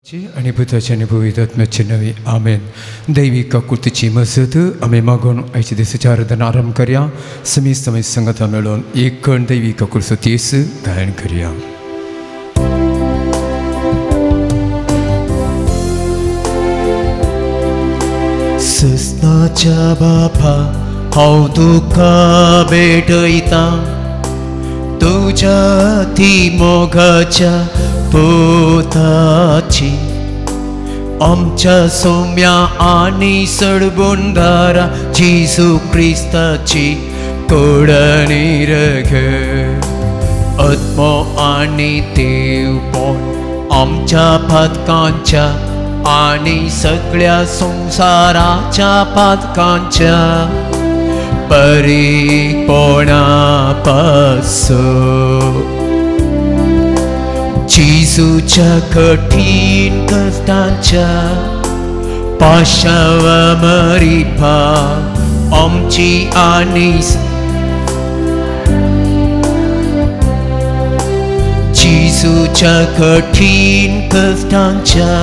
आनी पुताची आनी पवित्र आत्म्याची नवी आमेन. दैवी काकुळतीची मजत आमी मागून आयच्या दिसाची आराधना आरंभ करया. समी समय संगता मेळून एक कण दैवी काकुळचो तेस गायन करया. सस्नाच्या बापा हांव तुका भेटयता, तुज्या ती मोगाच्या पोताची, आमच्या सोम्या आनी सडबुंदारा जेजू क्रिस्ताची कोडणी रग आत्मो आनी देवपण आमच्या पातकांच्या आनी सगळ्या संवसाराच्या पातकांच्या परिपोणा पासो. जेजूच्या कठीण कश्टांच्या पाशावा मरिपा आमची आनी जेजूच्या कठीण कश्टांच्या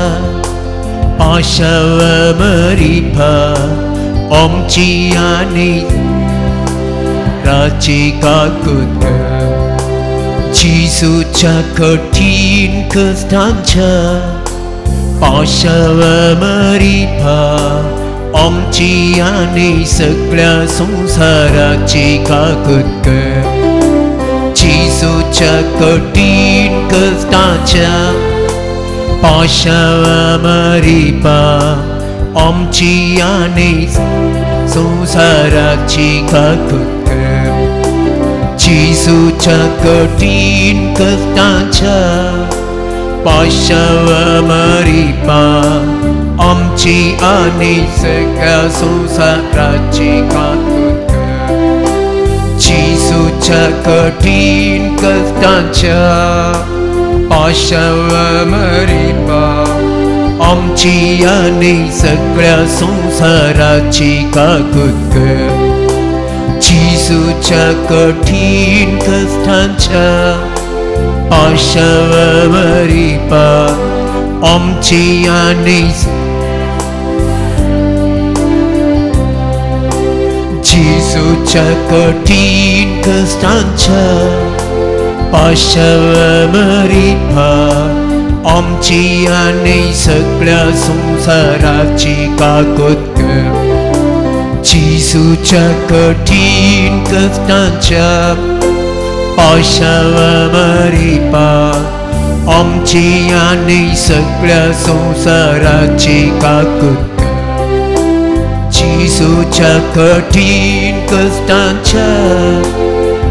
पाशावा मरिपा आमची आनी राची काकुत. जेजूच्या कठीण कश्टांच्या पाशावा मरिपा आमची आनी सगळ्या संवसाराची काकुत. जेजूच्या कठीण कश्टांच्या पाशावा मरिपा आमची आनी संवसाराची काकुत. जेजूच्या कठीण कश्टांच्या पाशावा मरिपा आमची आनी सगळ्या संवसाराची काकुत. जेजूच्या कठीण कश्टांच्या पाशावा मरिपा आमची आनी सगळ्या संवसाराची काकुत. जेजूच्या कठीण कश्टांच्या पाशावा मरिपा आमची आनी जेजूच्या कठीण कश्टांच्या पाशावा मरिपा आमची आनी सगळ्या संवसाराची काकुत. जेजूच्या कठीण कश्टांच्या पाशावा मरिपा आमची आनी सगळ्या संवसाराची काकुत. जेजूच्या कठीण कश्टांच्या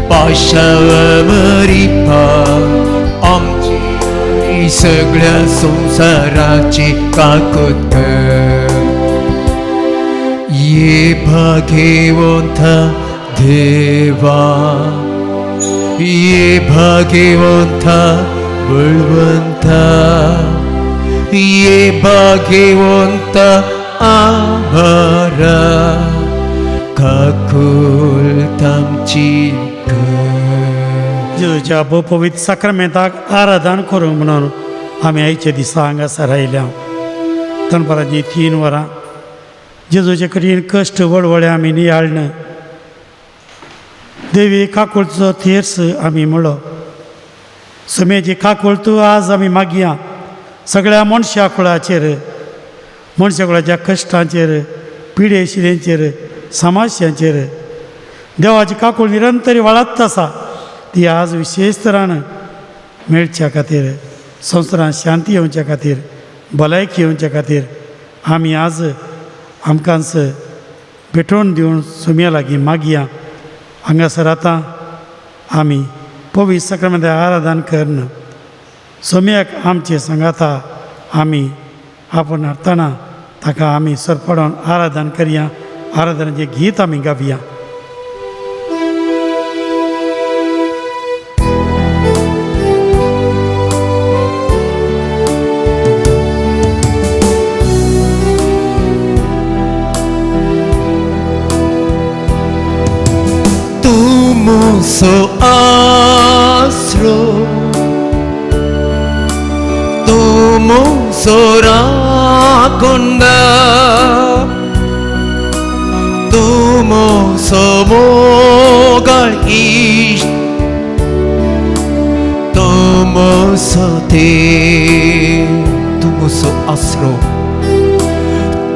पाशावा मरिपा आमची आनी सगळ्या संवसाराची काकुत. ये भाग्यवंत देवा, ये भाग्यवंत बळवंत, ये भाग्यवंत आभारा काकुळट आमची कर. जेजूच्या पवित्र साक्रामेंताक आराधन करूंक म्हणून आमी आयच्या दिसा हांगासर आयल्या. दनपाराचीं 3 वरां जेजूचे कठीण कश्ट वळवळे आमी नियाळ्ळें. देवी काकुळचो थेर्स आमी म्हणलो. सुमेची काकुळत आज आमी मागया सगळ्या मनशा कुळाचेर, मनशा कुळाच्या कश्टांचेर, पिडे शिरेंचेर, समस्यांचेर देवाची काकूळ निरंतर वाडत आसा. ती आज विशेश तरान मेळच्या खातीर, संवसारांत शांती येवच्या खातीर, भलायकी येवच्या खातीर आमी आज आमकांच भेटवण दिवन सुम्या लागीं मागया. हांगासर आतां आमी पवित्र साक्रामेंताचें आराधन करून सोम्याक आमचे सांगाता आमी आपूण हाडटना ताका आमी सरपडोन आराधन करया. आराधनाचें गीत आमी गावया. तुमचो आसरो, तुम म्हजो राखणदार, तूं म्हजो मोगाळ इश्ट, तूं म्हजो देव, तूं म्हजो आसरो,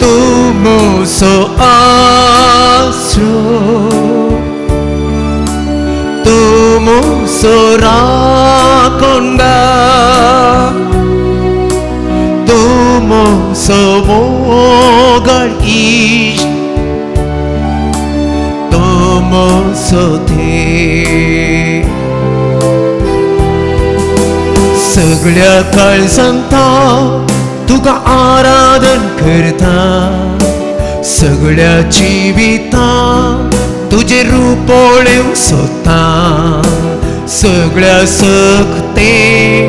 तूं म्हजो आसरो, तूं म्हजो राखणदार, तूं म्हजो मोगाळ इश्ट, तूं म्हजो देव. सगळ्या काळजांत तुका आराधन करता, सगळ्या जिवितांत तुजें रूप पळोवंक सोदता, सगळ्या शक्तेन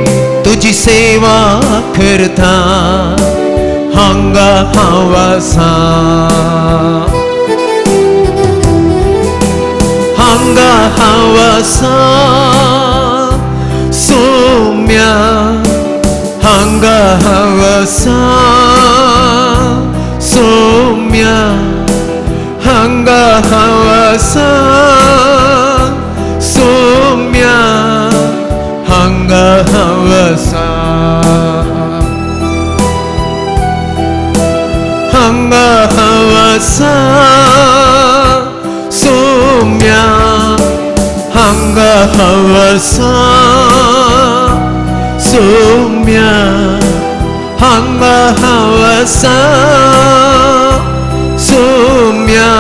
तुजी सेवा करता. हांगा हांव आसा, हांगा हांव आसा सोम्या, हांगा हांव आसा सोम्या, हांगा हांव आसा सोम्या, हांगा हांव आसा, हांगा हांव आसा सोम्या, हांगा हांव आसा सोम्या, हांगा हांव आसा सोम्या,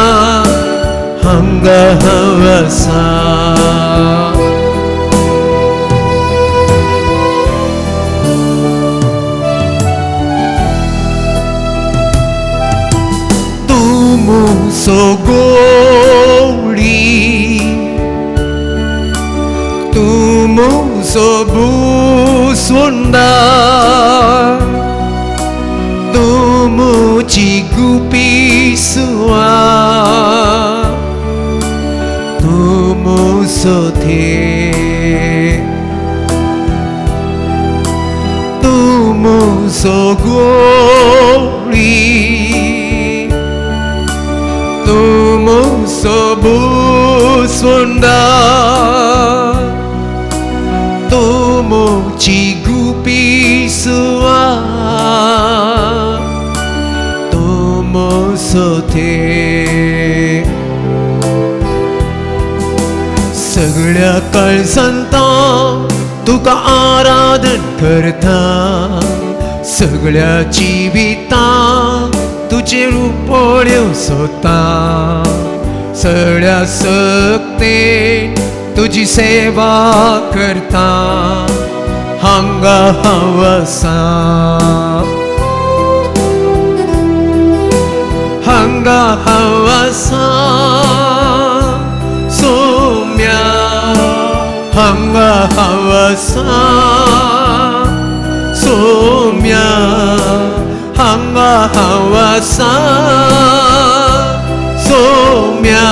हांगा हांव आसा. तूं म्हजो गोडी, तूं म्हजो भुसवंदार, तूं म्हजी गुपी सुवा, तूं म्हजो देव, तूं म्हजो गोडी, तूं म्हजो भुसवंदार, तूं म्हजी गुपी सुवा, तूं म्हजो देव. सगळ्या काळजांत तुका आराधन करता, सगळ्या जिवितांत तुजें रूप पळोवंक सोदता, सगळ्या शक्तेन तुजी सेवा करता. हांगा हांव आसा, हांगा हांव आसा सोम्या, हांगा हांव आसा सोम्या, हांगा हांव आसा सोम्या,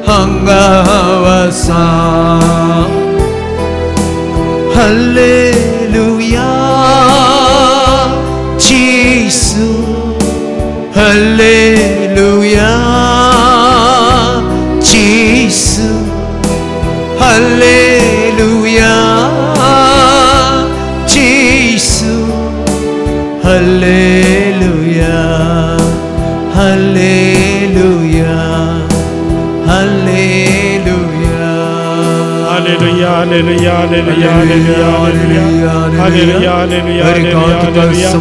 हांगा हांव आसा. हालेलुया जेसू, हालेलुया जेसू, हालेलुया जेसू, हालेलुया, हालेलुया, हालेलुया. Hallelujah, hallelujah, hallelujah, hallelujah, hallelujah, hallelujah, hallelujah.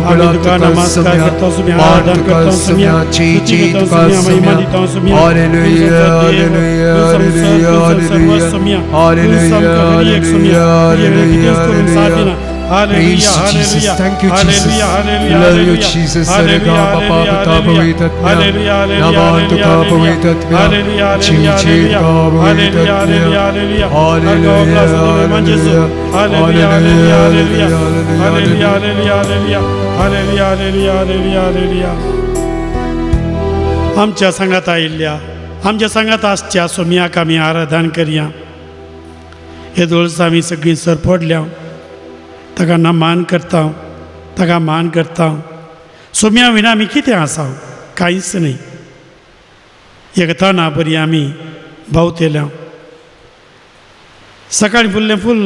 आमी तुका नमस्कार करता सुम्या, आराधन करता सुम्या, स्तुती करता सुम्या, महिमा दिता सुम्या. तूं देव, तूं संसार, तूं सर्व सुम्या, तूं सामको हर एक सुम्या, तुजे वेळेर कितेंच करूंक साध्य ना. Praise hallelujah, Jesus. Hallelujah, Thank you, Jesus. Hallelujah, hallelujah, Love you, hallelujah, Jesus. Hallelujah, Sarga Papa hallelujah, Pata hallelujah, Pavitatmya. Hallelujah, Navantuka hallelujah, Pavitatmya. Hallelujah, hallelujah, Chichika hallelujah, Pavitatmya. Hallelujah, Hallelujah, hallelujah, hallelujah, hallelujah, hallelujah, hallelujah, hallelujah, hallelujah, hallelujah, hallelujah, hallelujah. आमच्या सांगात आयिल्ल्या आमच्या सांगात आसच्या सोम्याक आमी आराधन करया. हे दोळसा आमी सगळीं सरपडल्या, ताका नमान करता. ताका मान करता. सोम्या विना आमी कितें आसा? कांयच न्हय. एक तणा बरी आमी भोंवतेल्या. सकाळीं फुल्लें फूल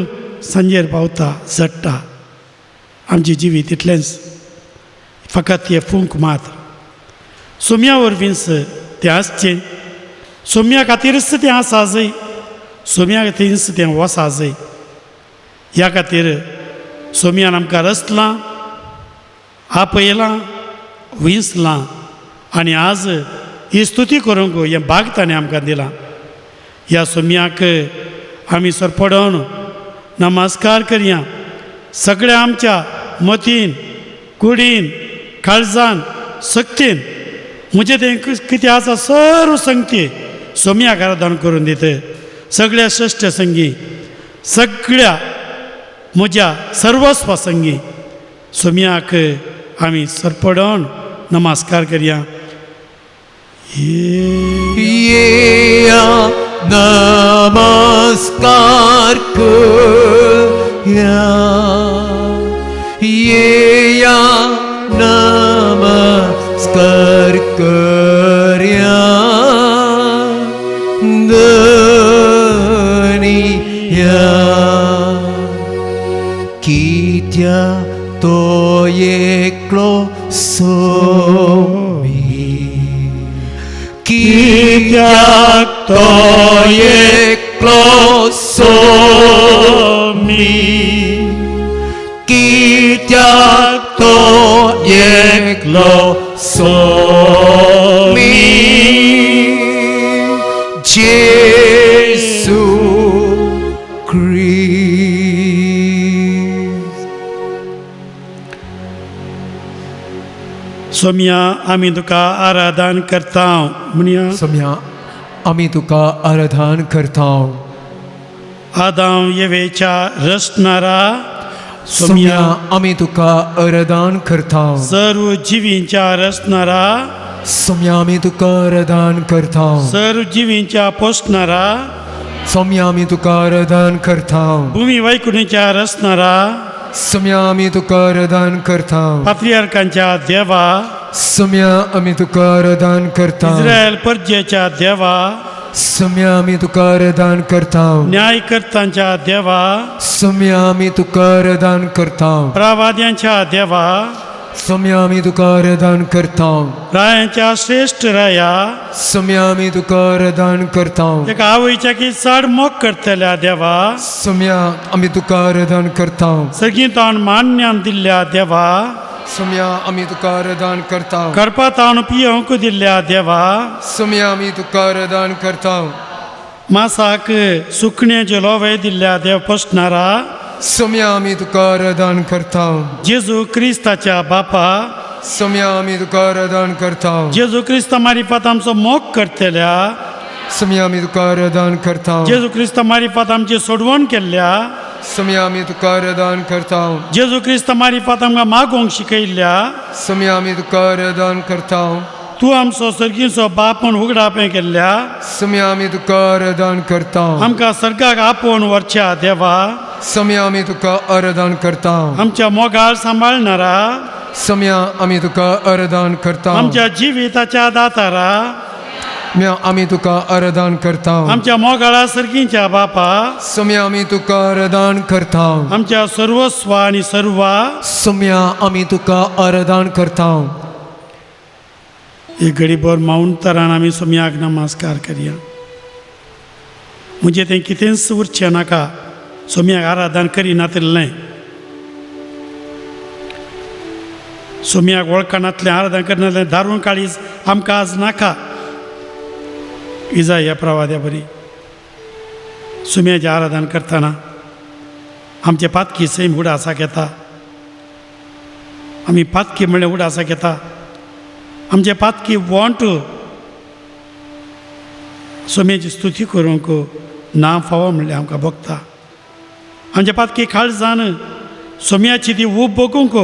सांजेर पावता, झडटा. आमचें जिवीत तितलेंच, फकत हें फूंक मात्र. सोम्या वरवींच तें आसचें, सोम्या खातीरच तें आसा जय, सोम्या खातीरच तें वसा जय. ह्या खातीर सोम्यान आमकां रचलां, आपयलां, विंचलां आनी आज ही स्तुती करूंक हें भाग ताणें आमकां दिलां. ह्या सोम्याक आमी सरपडोवन नमस्कार करया. सगळ्या आमच्या मतीन, कुडीन, काळजान, शक्तीन म्हजें तें कितें आसा सर्व संगती सोम्याक आराधन करून दित. सगळ्या श्रेश्ठ संगी, सगळ्या म्हज्या सर्वस्व संगी सोम्याक आमी सरपडोवन नमस्कार करया. येया नमस्कार करया, येया नमस्कार करया धनिया. कित्या तो एकलो सोमी, कित्याक तो एकलो सोमी, कित्याक तो एकलो सोमी, जेसू क्रिस्त. सोम्या आमी तुका आराधन करता म्हणया. सोम्या आमी तुका आराधन करता. आदाम येवेच्या रचणारा सोम्या आमी तुका आराधन करता. सर्व जिवींच्या रचणारा सोम्या आमी तुका आराधन करता. सर्व जिवींच्या पोसणारा सोम्या आमी तुका आराधन करता. भूमी वैकुणीच्या रचणारा सोम्या आमी तुका आराधन करता. पात्रियार्कांच्या देवा सोम्या आमी तुका आराधन करता. इस्रायल परजेच्या देवा सोम्या आमी तुका आराधन करता. न्यायकर्तांच्या देवा सोम्या आमी तुका आराधन करता. प्रवाद्यांच्या देवा सोम्या आमी तुका आराधन करता. रायांच्या श्रेश्ठ राया सोम्या आमी तुका आराधन करता. एका आवयच्या की चड मोग करतल्या देवा सोम्या आमी तुका आराधन करता. सगळीं मान्यान दिल्ल्या देवा सोम्या आमी तुका आराधन करता. करपातावन पियोंक दिल्ल्या देवा सोम्या आमी तुका आराधन करता. मासाक सुकण्याचे लोवे दिल्ल्या देव पोसणारा सोम्या आमी तुका आराधन करता. जेजू क्रिस्ताच्या बापा सोम्या आमी तुका आराधन करता. जेजू क्रिस्ता मारिफात आमचो मोग करतल्या सोम्या आमी तुका आराधन करता. जेजू क्रिस्ता मारिफात आमची सोडवण केल्ल्या सोम्या आमी तुका आराधन करता. जेजू क्रिस्ता मारिफात आमकां मागोवंक शिकयल्ल्या सोम्या आमी तुका आराधन करता. तूं आमचो सर्गीचो बाप म्हूण उगडापें केल्ल्या सोम्या आमी तुका आराधन करता. आमकां सर्गाक आपोवन व्हरच्या देवा सोम्या आमी तुका आराधन करता. आमच्या मोगाळ सांबाळणारा सोम्या आमी तुका आराधन करता. आमच्या जिविताच्या दातारा आमी तुका आराधन करता. आमच्या मोगाळा सर्गीच्या बापा सोम्या आमी तुका आराधन करता. आमच्या सर्वस्व आनी सर्वा सोम्या आमी तुका आराधन करता. एक घडीभर मौनतरान आमी सोम्याक नमस्कार करया. म्हणजे तें कितेंच उरचें नाका सोम्याक आराधन करिनातिल्लें, सोम्याक वळखनातलें, आराधन करनातलें दारून काळीज आमकां आज नाका. इजा ह्या प्रवाद्या बरी सोम्याचें आराधन करतना आमचे पातकी सैम उडासाक येता. आमी पातकी म्हणल्यार उडासाक येता. आमचे पातकी वोंट सोम्याची स्तुती करूंक ना फावो म्हणल्यार आमकां भोगता. आमचे पातकी काळजान सोम्याची ती ऊब भोगूंक,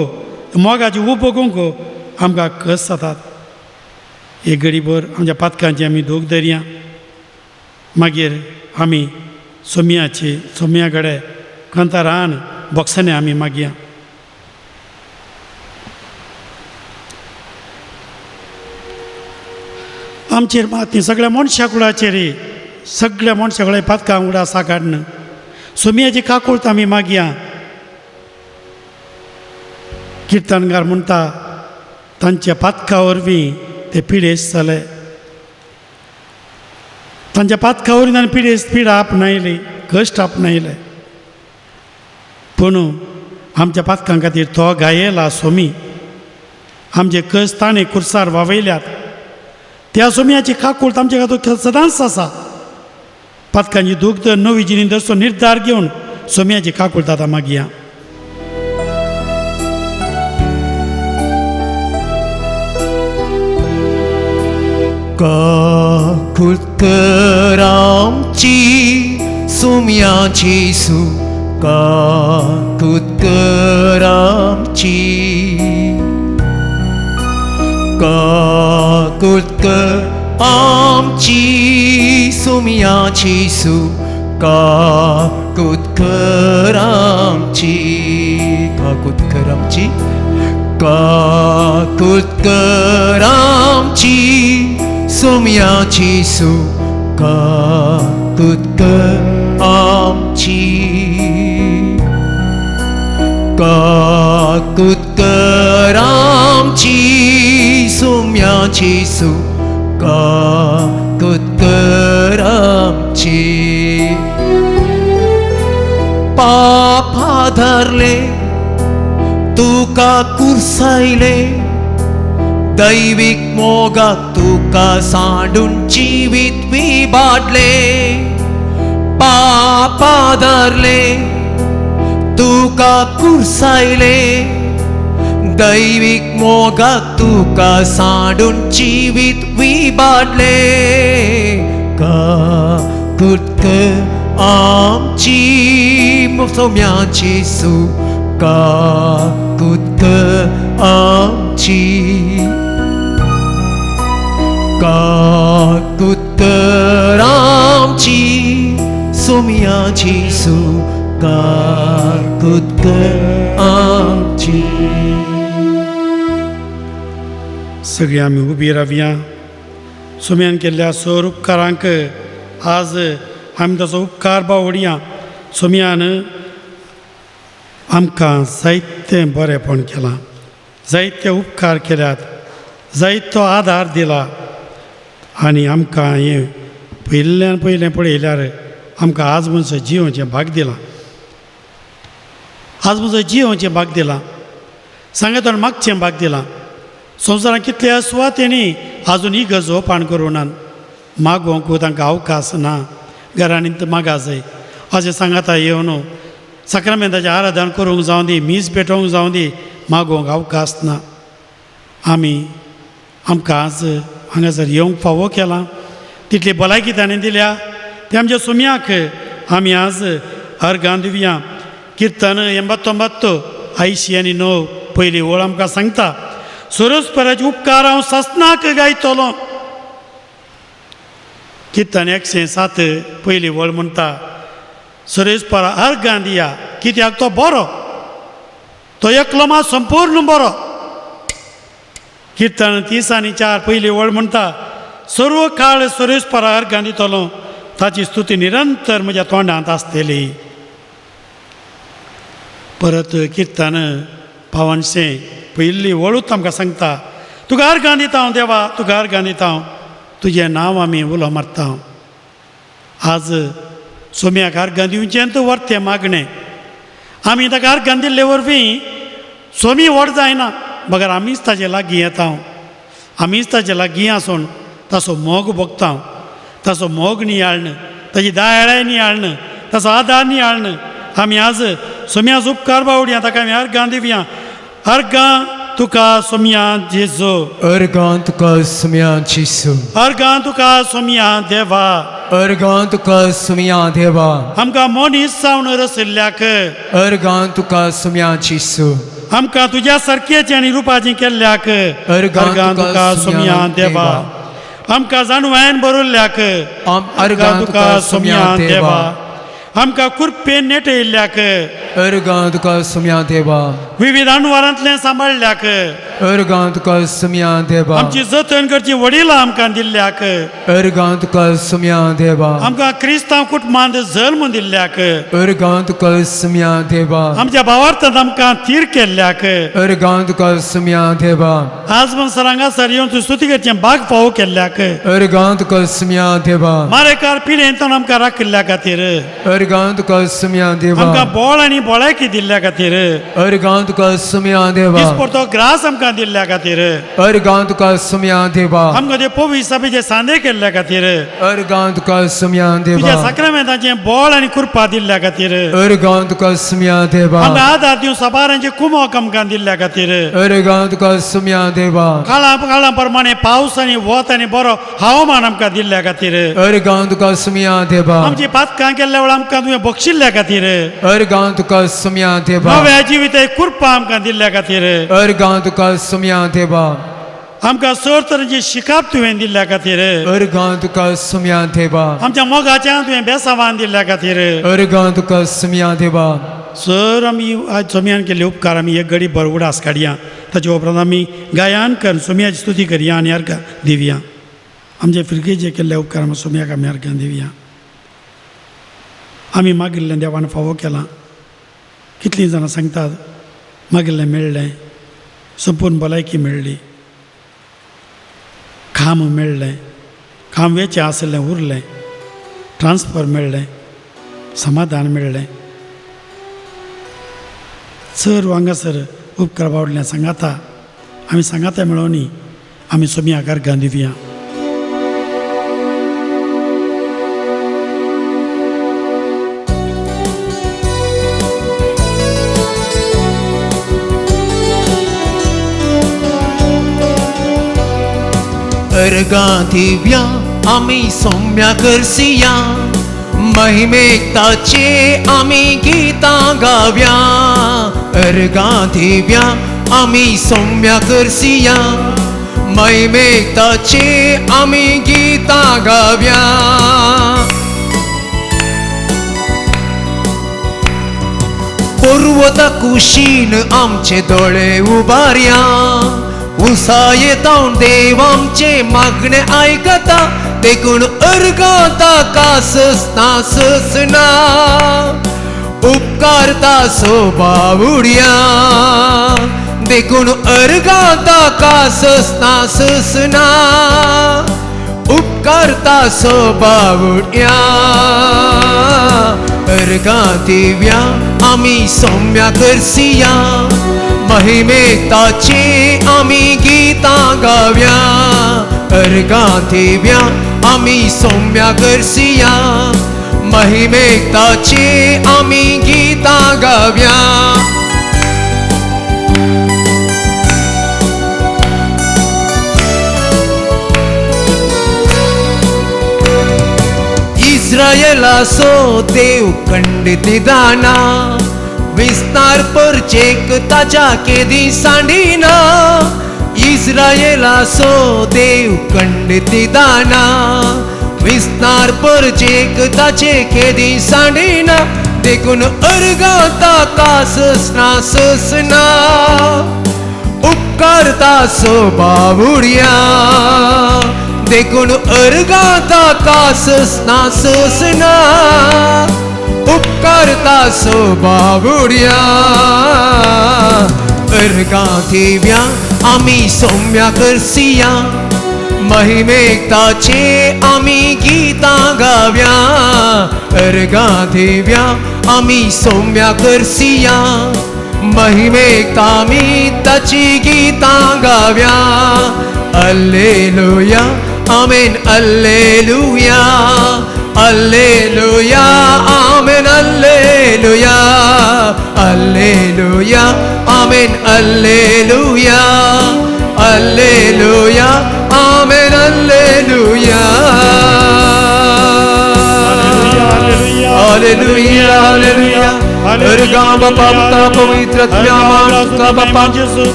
मोगाची ऊब भोगूंक आमकां कस जातात. एक घडीभर आमच्या पातकांची आमी दूख धरया, मागीर आमी सोम्याची सोम्या कडेन कांतारान बोक्सांनी आमी मागया. आमचेर मात सगळ्या मनशा कुळाचेर सगळ्या मनशा कुळा पातकां उडासा काडून सोमयाची काकूळत आमी मागया. किर्तनकार म्हणटा तांच्या पातका वरवीं ते पिडेस्त जाले, तांच्या पातका वरवीं तांणी पिडेस्त पिडा आपणायली, कश्ट आपणायले. पूण आमच्या पातकां खातीर तो गायेला सोमी, आमचे कश्ट ताणें कुर्सार वावयल्यात. त्या सोमयाची काकूळत आमच्या खातीर सदांच आसा. पातकांची दुग्ध नवी जिणी दरसो निर्धार घेवन सोमयाची काकूळत आतां मागया. काकूळत कर आमची सोम्या जेजू, काकूळत कर आमची, काकूळत कर आमची सोम्या जेजू, काकूळत कर आमची, काकूळत कर आमची, काकूळत कर आमची सोम्या जेजू, काकूळत कर आमची, काकूळत कर आमची सोम्या जेजू, काकूळत कर आमची. पाप धरले तुका कुर्सायले, दैवीक मोगाक तुका सांडून जिवीत विबाडले. पापा धरले तुका कुर्सायले, दैवीक मोगाक तुका सांडून जिवीत विबाडले. काकूळत कर आमची सोम्या जेजू, काकूळत कर आमची, काकूळत कर आमची सोम्या जेजू, काकूळत कर आमची. सगळीं आमी उबी रावया. सोम्यान केल्ल्या सर उपकारांक आज आमी ताचो उपकार बावडया. सोम्यान आमकां जायतें बरेंपण केलां, जायते उपकार केल्यात, जायतो आदार दिला आनी आमकां हें पयल्यान पयलें पळयल्यार आमकां आज म्हणसर जियोवचें भाग दिलां, आज म्हणसर जियोवचें भाग दिलां, सांगत मागचें भाग दिलां. संवसारांत कितल्या सुवातेंनी आजून ही गरज ओपण करूं नात, मागोवंक तांकां अवकाश ना, घरांनी मागा जाय अशें सांगाता येवन साक्रामेंताचें आराधन करूंक जावं दी, मीस पेटोवंक जावं दी, मागोवंक अवकाश ना. आमी आमकां आज हांगासर येवंक फावो केलां, तितली भलायकी ताणें दिल्या ते आमच्या सोम्याक आमी आज अर्गां दिवया. किर्तन 89 89 पयली ओळ आमकां सांगता, सुरसपराचे उपकार हांव सासनाक गायतलो. किर्तन 107 पयली वळ म्हणटा, सुरेशपरा अर्गां दिया कित्याक तो बरो, तो एकलो मात संपूर्ण बरो. किर्तन 34 पयली वळ म्हणटा, सर्व काळ सुरेशपरा अर्गां दितलो, ताची स्तुती निरंतर म्हज्या तोंडांत आसतली. परत किर्तन 52 पयली वळूच आमकां सांगता, तुका अर्गां दिता हांव देवा, तुका अर्गां दिता हांव, तुजें नांव आमी उलो मारता. आज सोम्याक अर्गां दिवचें तर वर्तें मागणें, आमी ताका अर्गां दिल्ले वरवीं सोमी व्हड जायना, बगर आमीच ताजे लागीं येता, आमीच ताजे लागीं आसून ताचो मोग भोगता, ताचो मोग नियाळ्ण, ताजी दयाळाय नियाळ्ण, ताचो आदार नियाळ्ण आमी आज सोम्याचो उपकार बावडया, ताका आमी अर्गां दिवया. अर्गां तुका सोम्या जेजू, अर्गां तुका सोम्या जेजू, अर्गां तुका सोम्या देवा, अर्गां तुका सोम्या देवा, आमकां मनीस जावन रसिल्ल्याक, अर्गां तुका सोम्या जेजू, आमकां तुज्या सारकेचें आनी रुपाचें केल्ल्याक, अर्गां तुका सोम्या देवा, आमकां जाणवायन बरयल्ल्याक, अर्गां तुका सोम्या देवा, आमकां कुरपेन नेटयल्ल्याक, अर्गां तुका सोम्या देवा, विविध अणवारांतलें सांबाळ्ळ्याक, अर्गां तुका सुमया देवा आमची जतन करची वडिलां आमकां दिल्ल्याक अर्गां तुका सुमया देवा आमकां क्रिस्तांव कुटुंबांत जल्म दिल्ल्याक अर्गां तुका सुमया देवा आमच्या भावार्थांत आमकां थीर केल्ल्याक अर्गां तुका सुमया देवा आज म्हणसर हांगासर येवन तूं स्तुती करचें भाग फावो केल्ल्याक अर्गां तुका सुमया देवा मारेकार पिळयेंतल्यान आमकां राखिल्ल्या खातीर अर्गां तुका सुमया देवा आमकां बोळ आनी बोळायकी दिल्ल्या खातीर अर्गां तुका सुमया देवा दिसपडतो ग्रास आमकां दिल्ल्या खातीर अर्गां तुका सुमया देवा आमकां ते पवित्र सभेचे सांदे केल्ल्या खातीर अर्गां तुका सुमया देवा तुज्या साक्रामेंताचें बोळ आनी कृपा दिल्ल्या खातीर अर्गां तुका सुमया देवा आमकां आदार दिवन सबारांचे कुमोक आमकां दिल्ल्या खातीर अर्गां तुका सुमया देवा काळा काळा प्रमाणे पावस आनी वत आनी बरो हवामान आमकां दिल्ल्या खातीर अर्गां तुका सुमया देवा आमची पातकां केल्ल्या वेळार आमकां तुवें बक्षिल्ल्या खातीर अर्गां तुका सुमया देवा नव्या जिवित कृपा आमकां दिल्ल्या खातीर अर्गां तुका सुमया देवा आमकां सर तरेची शिकाप तुवें दिल्ल्या खातीर अर्गां तुका सुमया देवा आमच्या मोगाच्यान तुवें बेसावान दिल्ल्या खातीर अर्गां तुका सुमया देवा सर आमी आज सोमयान केल्ले उपकार आमी एक गडी बरो उडास काडया ताचे उपरांत आमी गायान कर सोमयाची स्तुती करया आनी अर्घां दिवया आमचे फिरगेजे केल्ले उपकार आमी सोमयाक आमी अर्घां दिवया आमी मागिल्लें देवान फावो केलां कितलीं जाणां सांगतात मागिल्लें मेळ्ळें संपूर्ण भलायकी मेळ्ळी काम मेळ्ळें काम वेचें आसलें उरलें ट्रान्सफर मेळ्ळें समाधान मेळ्ळें चड हांगासर उपकार बावडलें सांगाता आमी सांगाता मेळोनी आमी सोमयाक अर्घां दिवया. अर्गां दिव्या आमी सौम्या करसिया महिमेक ताचे आमी गीतां गाव्या. अर्गां दिव्या आमी सौम्या करसिया महिमेक ताचे आमी गीतां गाव्या. पर्वता कुशीन आमचे दोळे उबारया उंचायेतावन देव आमचे मागणे आयकता देखून अर्गां ताका ससना ससना उपकारता सोबावुडया देखून अर्गां ताका ससना ससना उपकारता सोबावुडया. अर्गां दिव्या आमी सौम्या करसिया महिमेक ताचे आमी गीतां गाव्या. अर्गां दिव्या आमी सौम्या करसिया महिमेक ताचे आमी गीतां गाव्या. इस्रायलाचो देव खंडीत निदाना विस्तार परचेक ताच्या केदी सांडिना. इस्रायलाचो देव खंडीत निदाना विस्तार परचेक ताचे केदी सांडिना देखून अर्गां ताका ससना ससना उपकारता सोबावुडया देखून अर्गां ताका ससना ससना उपकारता सोबावुडया. अर्गां दिव्या आमी सौम्या करसिया महिमेक ताचे आमी गीतां गाव्या. अर्गां दिव्या आमी सौम्या करसिया महिमेक आमी ताची गीतां गाव्या. Alleluia amen alleluia alleluia amen alleluia alleluia amen alleluia alleluia amen alleluia. Alleluia alleluia. अर्गां बापा पुता पवित्र आत्म्या बापा.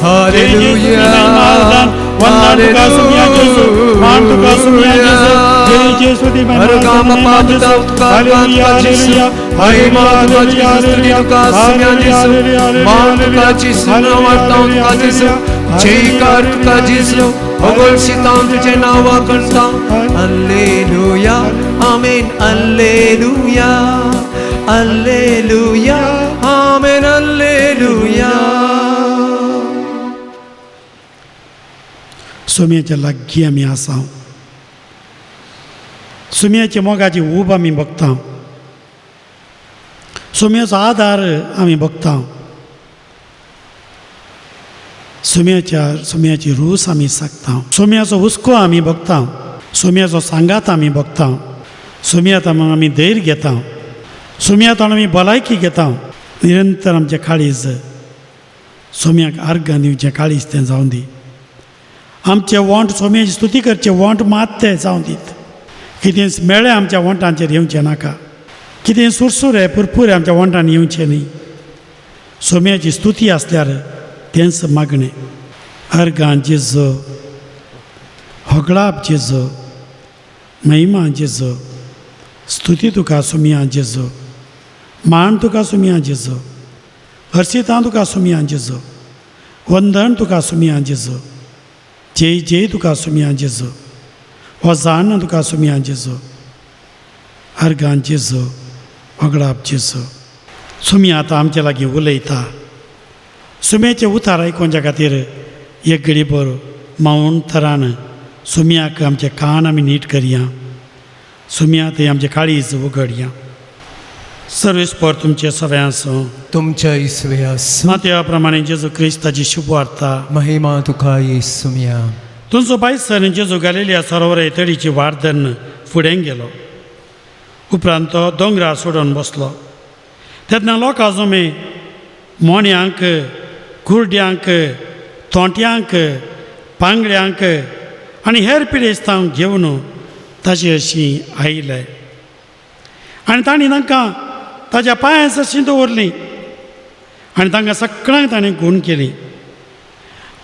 हालेलुया अर्गां बापा पुता महिमा तुका जेसू, स्तुती तुका सुम्या जेसू, मान तुका जेसू, नमस्कार तुका जेसू. जयकार तुका जेजू, होगळशितां तुजें नांव करता. Alleluia, amen, alleluia, alleluia, amen, alleluia. सुम्याच्या लागीं आमी आसा, सुम्याच्या मोगाची ऊब आमी बघता, सुम्याचो आदार आमी बघता, सुम्याच्या सुम्याची रूस आमी सागता, सुम्याचो हुस्को आमी बघता, सुम्याचो सांगात आमी बघता, सुम्यात आमी धैर्य घेता, सुम्यात आमी भलायकी घेता. निरंतर आमचें काळीज सोम्याक आर्गां दिवचें काळीज तें जावं दी. आमचे वोंट सोम्याची स्तुती करचे वोंट मात ते जावं दीत. कितें मेळ्ळें आमच्या वोंटांचेर येवचें नाका, कितें सुरसुरे पुरपुरे आमच्या वोंटान येवचें न्ही. सोम्याची स्तुती आसल्यार तेंच मागणें. अर्गां जेजो, होगळाप जेजो, महिमा जेजो, स्तुती तुका सोम्या जेजो, मान तुका सोम्या जेजो, हर्षितां तुका सोम्या जेजो, वंदन तुका सोम्या जेजो, जय जय तुका सोम्या जेजो, होजान तुका सोम्या जेजो, अर्गां जेजो, होगळाप जेजो. सोम्या आतां आमचे लागीं उलयता. सुम्याचे उतार आयकुच्या खातीर एक घडी बरो मावन थरान सुम्याक आमचे कान आमी नीट करया, सुम्या थंय आमचे काळीज उगडया. सर्वेस्पर तुमचे सगळें आसूं, तुमच्या इसवे आसूं. मात्या प्रमाणे जेजू क्रिस्ताची शुभवार्ता. महिमा तुका येसुम्या. तुमचो बायसर जेजू गालेल्या सरोवर तडीची वाट धरून फुडें गेलो. उपरांत तो दोंगरार सोडून बसलो. तेन्ना लोकां जमे मोण्यांक, कुर्ड्यांक, तोंट्यांक, पांगड्यांक आनी हेर पिडेस्तांक घेवन ताचे अशीं आयले आनी तांणी तांकां ताज्या पांयां सरशीं दवरलीं आनी तांकां सगळ्यांक ताणें गूण केली.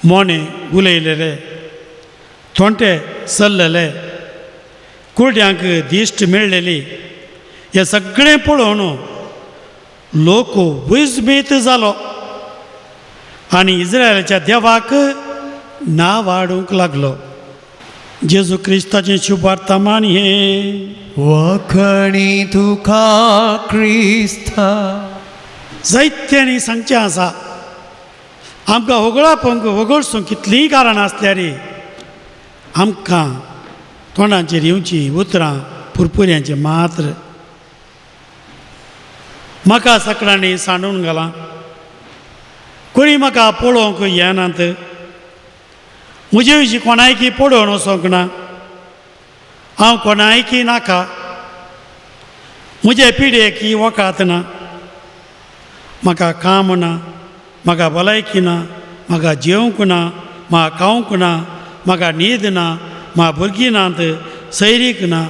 मोणे उलयलेले, थोंटे चल्लेले, कुर्ड्यांक दिश्ट मेळ्ळेली, हें सगळें पळोवन लोक विजमीत जालो आनी इस्रायलाच्या देवाक नांव वाडूंक लागलो. जेजू क्रिस्ताचें शुभार्ता मान हें. वखणी तुका क्रिस्ता. जायत्यांनी सांगचें आसा, आमकां होगळापंक होगळसूंक कितलींय कारणां आसल्यार आमकां तोंडाचेर येवचीं उतरां पुरपुऱ्यांचें मात्र. म्हाका सगळ्यांनी सांडून घालां, कोणी म्हाका पळोवंक येनात, म्हजे विशीं कोणायकी पळोवन वचोंक ना, हांव कोणायकी नाका, म्हजे पिडेक ही वकात ना, म्हाका काम ना, म्हाका भलायकी ना, म्हाका जेवंक ना, म्हाका खावंक ना, म्हाका न्हीद ना, म्हाका भुरगीं नात, सैरीक ना,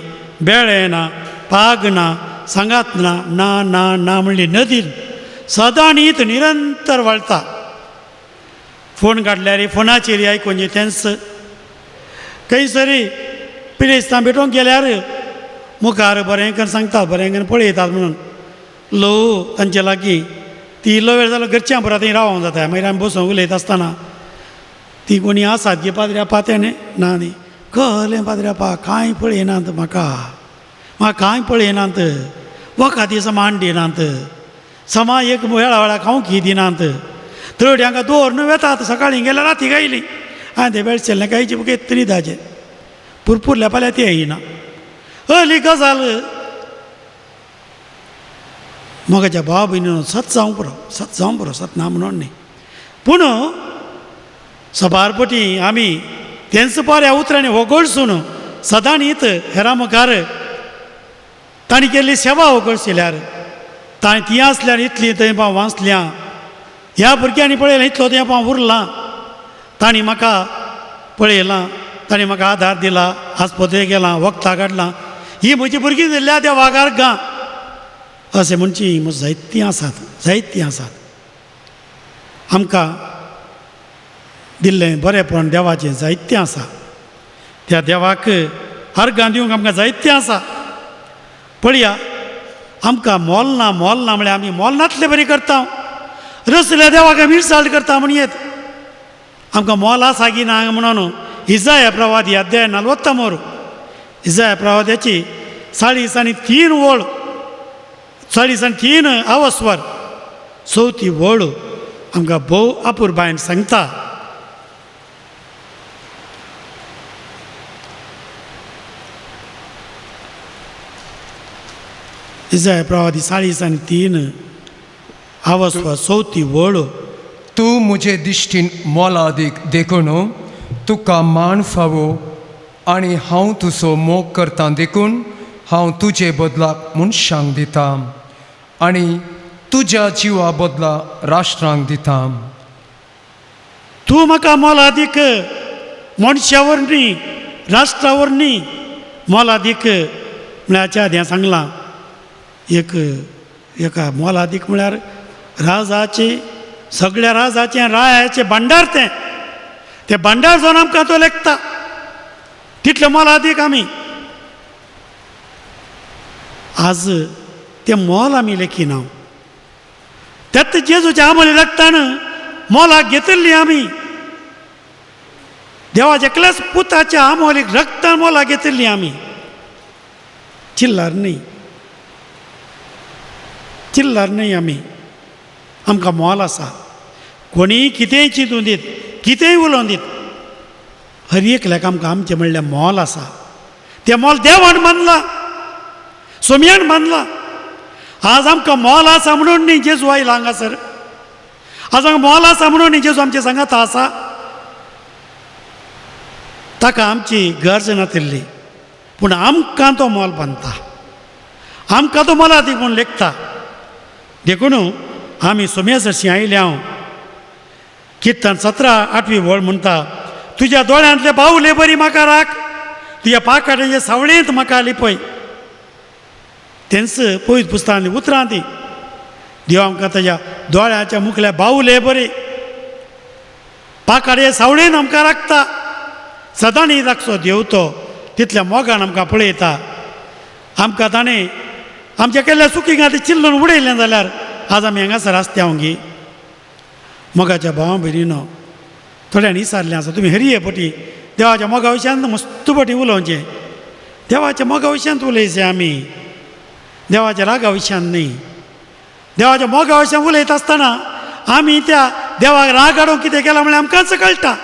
बेळे ना, पाग ना, सांगात ना, ना ना ना म्हणली नदीन सदां न्हीद निरंतर वळटा. फोन काडल्यार फोनाचेर आयकून तेंच. खंयसरी पिडेस्तां भेटोवंक गेल्यार मुखार बरें करून सांगता, बरें करून पळयतात म्हणून ल्हव तांचे लागीं ती इल्लो वेळ जालो घरच्यां पुरा थंय रावोंक जाता. मागीर आमी बसून उलयता आसतना ती कोणी आसात गे पाद्र्यापा तेणें ना न्ही कहलें पाद्र्यापा कांय पळयनात म्हाका, म्हाका कांय पळयनात, वखदी समान दिनात, समा एक वेळा वेळा खावंक ही दिनात, थर्ड हांगा दवरून वेतात सकाळीं गेल्यार राती गायली हांवें ते वेळचेलें कांयची बुके तरी दाजे पुरपुरल्या पाल्या ते येयना. हली गजाल म्हज्या भाव भयणीन सत जावंक पुरो, सत जावंक पुरो, सत ना म्हणून न्ही, पूण सबारपटी आमी तेंच बऱ्या उतरांनी वगळसून सदां न्हीत हेरां मुखार तांणी केल्ली सेवा वगळशिल्यार तांणी ती आसल्यार इतली तेंपां वाचल्या, ह्या भुरग्यांनी पळयलें इतलो तेंपां उरलां, तांणी म्हाका पळयलां, तांणी म्हाका आदार दिला, आस्पत्रेक गेलां, वखदां काडलां, ही म्हजी भुरगीं दिल्ल्या देवाक आर्गां अशें म्हणची म्हज जायतीं आसात, जायतीं आसात. आमकां दिल्लें बरेंपण देवाचें जायतें आसा, त्या देवाक आर्गां दिवंक आमकां जायतें आसा. पळया आमकां मोल ना, मोल ना म्हळ्यार आमी मोल नातले बरी करता, रसल्या देवाक आमी इरसाल करता म्हण येत. आमकां मोल आसा की ना म्हणून इजाया प्रवादी अध्याय 43, इजाया प्रवाद्याची 43 वळ, 43 आवस्वर चवथी वळ आमकां भोव अपुरबायन सांगता. इजाया प्रवादी 43 आवस्वर चवथी वळ. तूं म्हजे दिश्टीन मोलादीक देखून तुका मान फावो आनी हांव तुजो मोग करता देखून हांव तुजे बदलाक मनशांक दिता आनी तुज्या जिवा बदला राष्ट्रांक दिता. तूं म्हाका मोलादीक मनशा वरवीं राष्ट्रा वरवीं मोलादीक म्हळ्यार आदी सांगलां एक एका मोलादीक म्हळ्यार राजाचे सगळ्या राजाचें रायाचें भांडार तें तें भांडार जावन आमकां तो लेखता तितलें मोलादीक आमी आज तें मोल आमी लेखिना. त्यात जेजूच्या आमोली लागतान मोलाक घेतिल्ली आमी देवाच्या एकल्याच पुताच्या आमोलीक रक्तान मोलाक घेतिल्ली आमी. चिल्लार न्ही, चिल्लार न्ही आमी, आमकां मोल आसा. कोणीय कितेंय चिंतून दीत कितेंय उलोवन दीत हर एकल्याक आमकां आमचें म्हणल्यार मोल आसा. तें मोल देवान मानलां, सोमयान मानलां. आज आमकां मोल आसा म्हणून न्ही जेजू आयला हांगासर. आज आमकां मोल आसा म्हणून न्ही जेजू आमच्या सांगात आसा. ताका आमची गरज नातिल्ली पूण आमकां तो मोल बांदता, आमकां तो मोलादीक म्हूण लेखता. देखून आमी सोम्या सरशीं आयले हांव. किर्तन 17 8वी वळ म्हणटा, तुज्या दोळ्यांतले बावले बरी म्हाका राख, तुज्या पाकाट्याचे सावळेंत म्हाका लिपय. तेंच पयस पुस्तकांतली उतरां ती. देव आमकां ताज्या दोळ्याच्या मुखल्या बावले बरी पाकाटे सावळेन आमकां राखता. सदां न्ही राखचो देव तो तितल्या मोगान आमकां पळयता. आमकां ताणें आमच्या केल्ल्या चुकीक आतां चिल्लून उडयलें जाल्यार आज आमी हांगासर आसता गी. मोगाच्या भावा भयणीनो थोड्यांनी विचारलें आसा तुमी हरये पटी देवाच्या मोगा विशयांत मस्त पटी उलोवचें. देवाच्या मोगा विशयांत उलयचें आमी, देवाच्या रागा विशयांत न्ही. देवाच्या मोगा विशयांत उलयता आसतना आमी त्या देवाक राग हाडूंक कितें केलां म्हळ्यार आमकांच कळटा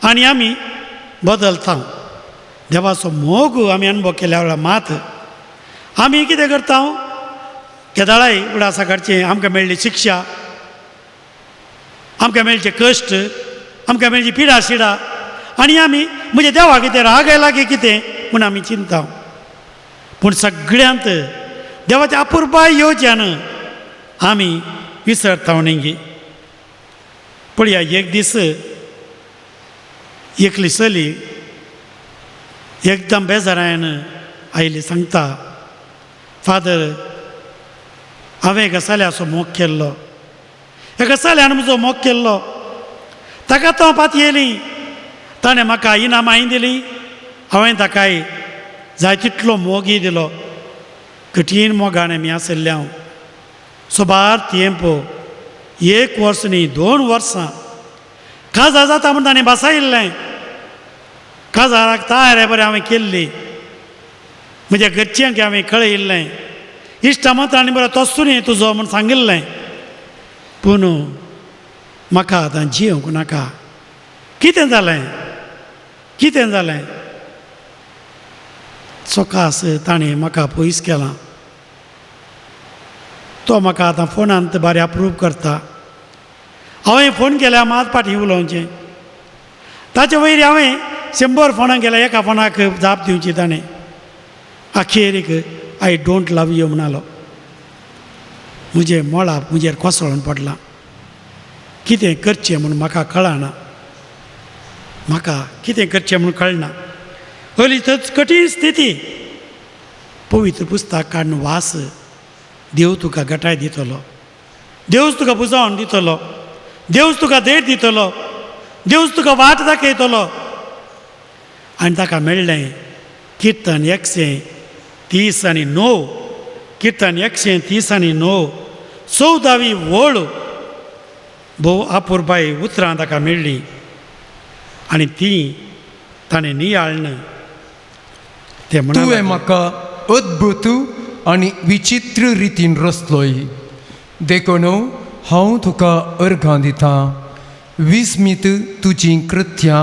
आनी आमी बदलता. देवाचो मोग आमी अनुभव केल्या वेळार मात आमी कितें करता केदाळाय उडासा काडचें आमकां मेळ्ळी शिक्षा, आमकां मेळचे कश्ट, आमकां मेळची पिडा शिडा आनी आमी म्हणजे देवाक कितें राग आयला की कितें म्हूण आमी चिंता. पूण सगळ्यांत देवाच्या अपुरबाय येवच्यान आमी विसरता न्ही. पळया एक दीस एकली चली एकदम बेजारायन आयली सांगता, फादर हांवें एका चल्याचो मोग केल्लो, एका चल्यान म्हजो मोग केल्लो, ताका तो हांव पातयेली, ताणें म्हाका इनामांय दिली, हांवें ताकाय जाय तितलो मोगूय दिलो. कठीण मोगान आमी आशिल्ले हांव सुबार तेंप, 1 वर्स न्ही 2 वर्सां काजार जाता म्हूण ताणें बसयल्लें. काजाराक तयारी बरें हांवें केल्ली, म्हज्या घरच्यांक हांवें कळयिल्लें, इश्टा मंत्रांनी बरो तसो न्ही तुजो म्हूण सांगिल्लें. पूण म्हाका आतां जिवंक नाका. कितें जालें, कितें जालें? सकास ताणें म्हाका पयस केलां. तो म्हाका आतां फोनांत बरें अप्रूव करता. हांवें फोन केल्यार मात फाटीं उलोवचें. ताचे वयर हांवें 100 फोनां केल्या, एका फोनाक जाप दिवची ताणें. अखेरीक I don't love you म्हणालो. म्हजें मोळाप म्हजेर कोसळून पडलां. कितें करचें म्हूण म्हाका कळना, म्हाका कितें करचें म्हूण कळना. हली थंयच कठीण स्थिती. पवित्र पुस्तक काडून वास, देव तुका गटाय दितलो, देवच तुका बुजावन दितलो, देवच तुका देड दितलो, देवच तुका वाट दाखयतलो. आनी ताका मेळ्ळें किर्तन 139, किर्तन 139 14वी वळ भोव अपुरबाय उतरां ताका मेळ्ळीं. आनी ती ताणें नियाळ्ळें. ते तुवें म्हणून म्हाका अद्भुत आनी विचित्र रितीन रचलोय, देखून हांव तुका अर्घां दितां. विस्मीत तुजीं कृत्यां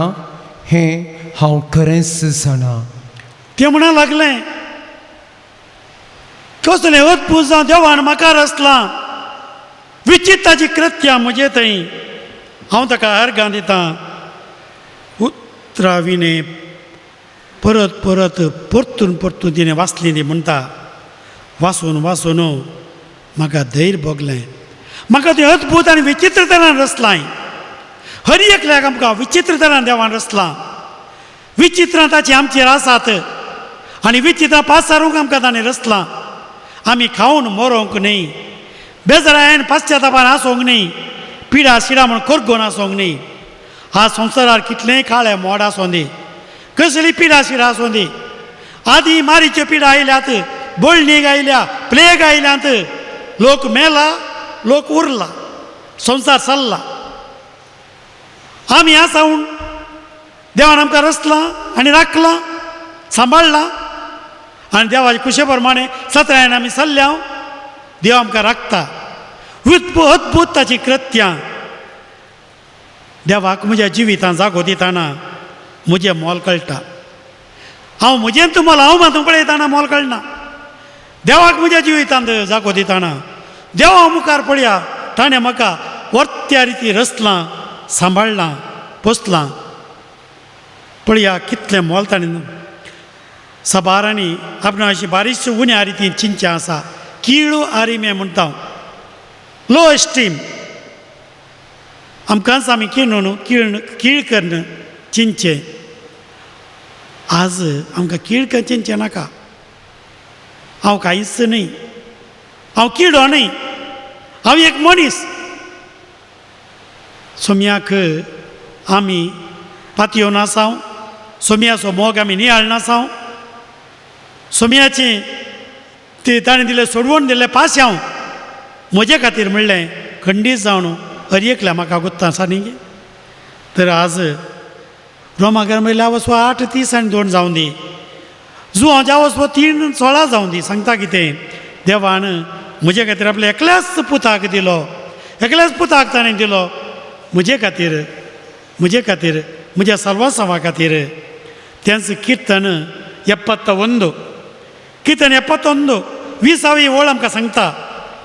हें हांव खरेंच जाणा. ते म्हणा लागलें, कसलें अद्भुत जावं देवान म्हाका रचलां, विचित्र ताची कृत्यां म्हजे थंय, हांव ताका अर्घां दितां. उतरां विणें परत परत परतून परतून तिणें वाचली ती म्हणटा, वाचून वाचून म्हाका धैर्य भोगलें, म्हाका तें अद्भुत आनी विचित्र तरान रचलां. हर एकल्याक आमकां विचित्र तरान देवान रचलां, विचित्रां ताचीं आमचेर आसात आनी विचित्रां पासारूंक आमकां ताणें रचलां. आमी खावन मरोंक न्हय, बेजारायन पाश्चातापान आसूंक न्हय, पिडा शिडा म्हूण करगोन आसूंक न्हय. आज संवसारार कितलेंय काळे मोड आसूं दी, कसली पिडा शिडा आसूं दी, आदीं मारीच्यो पिडा आयल्यात, बळणीक आयल्या, प्लेग आयल्यात, लोक मेला, लोक उरला, संवसार चल्ला. आमी आसा म्हूण देवान आमकां रचलां आनी राखलां, सांबाळ्ळां आनी देवाचे खुशे प्रमाणे सत्रायन आमी चल्ल्या, देव आमकां राखता. अद्भुत ताचीं कृत्यां. देवाक म्हज्या जिवितांत जागो दितना म्हजें मोल कळटा. हांव म्हजें मोल हांव मात पळयतना मोल कळना. देवाक म्हज्या जिवितांत जागो दितना देवा मुखार पळया, ताणें म्हाका वर्त्या रिती रचलां, सांबाळ्ळां, पोसलां. पळया कितलें मोल ताणें. सबारांनी आपणा अशी बारीकशी उण्या रितीन चिंतचें आसा, किळू आरिमे म्हणटा, लो एस्टीम. आमकांच आमी किणून किळ किळ करून चिंतचें. आज आमकां किळ करून चिंतचें नाका. हांव कांयच न्हय, हांव किडो न्हय, हांव एक मनीस. सोम्याक आमी पातयेवन आसाव, सोम्याचो मोग आमी नियाळ नासाव, सोम्याचें ते ताणें दिलें सोडवण दिल्लें पास्यांव म्हजे खातीर म्हणलें खंडीत जावन हर एकल्या म्हाका गुत्ता आसा न्ही. तर आज रोमागर म्हणल्यार वचो 8:30 आनी 2 जावन दी, जुवांव ज्या वचो 3:16 जावन दी. सांगता कितें, देवान म्हजे खातीर आपल्या एकल्याच पुताक दिलो, एकल्याच पुताक ताणें दिलो म्हजे खातीर, म्हजे खातीर, म्हज्या सर्वसांवा खातीर. तेंच किर्तन 71, किर्तन 71 20वी ओळ आमकां सांगता.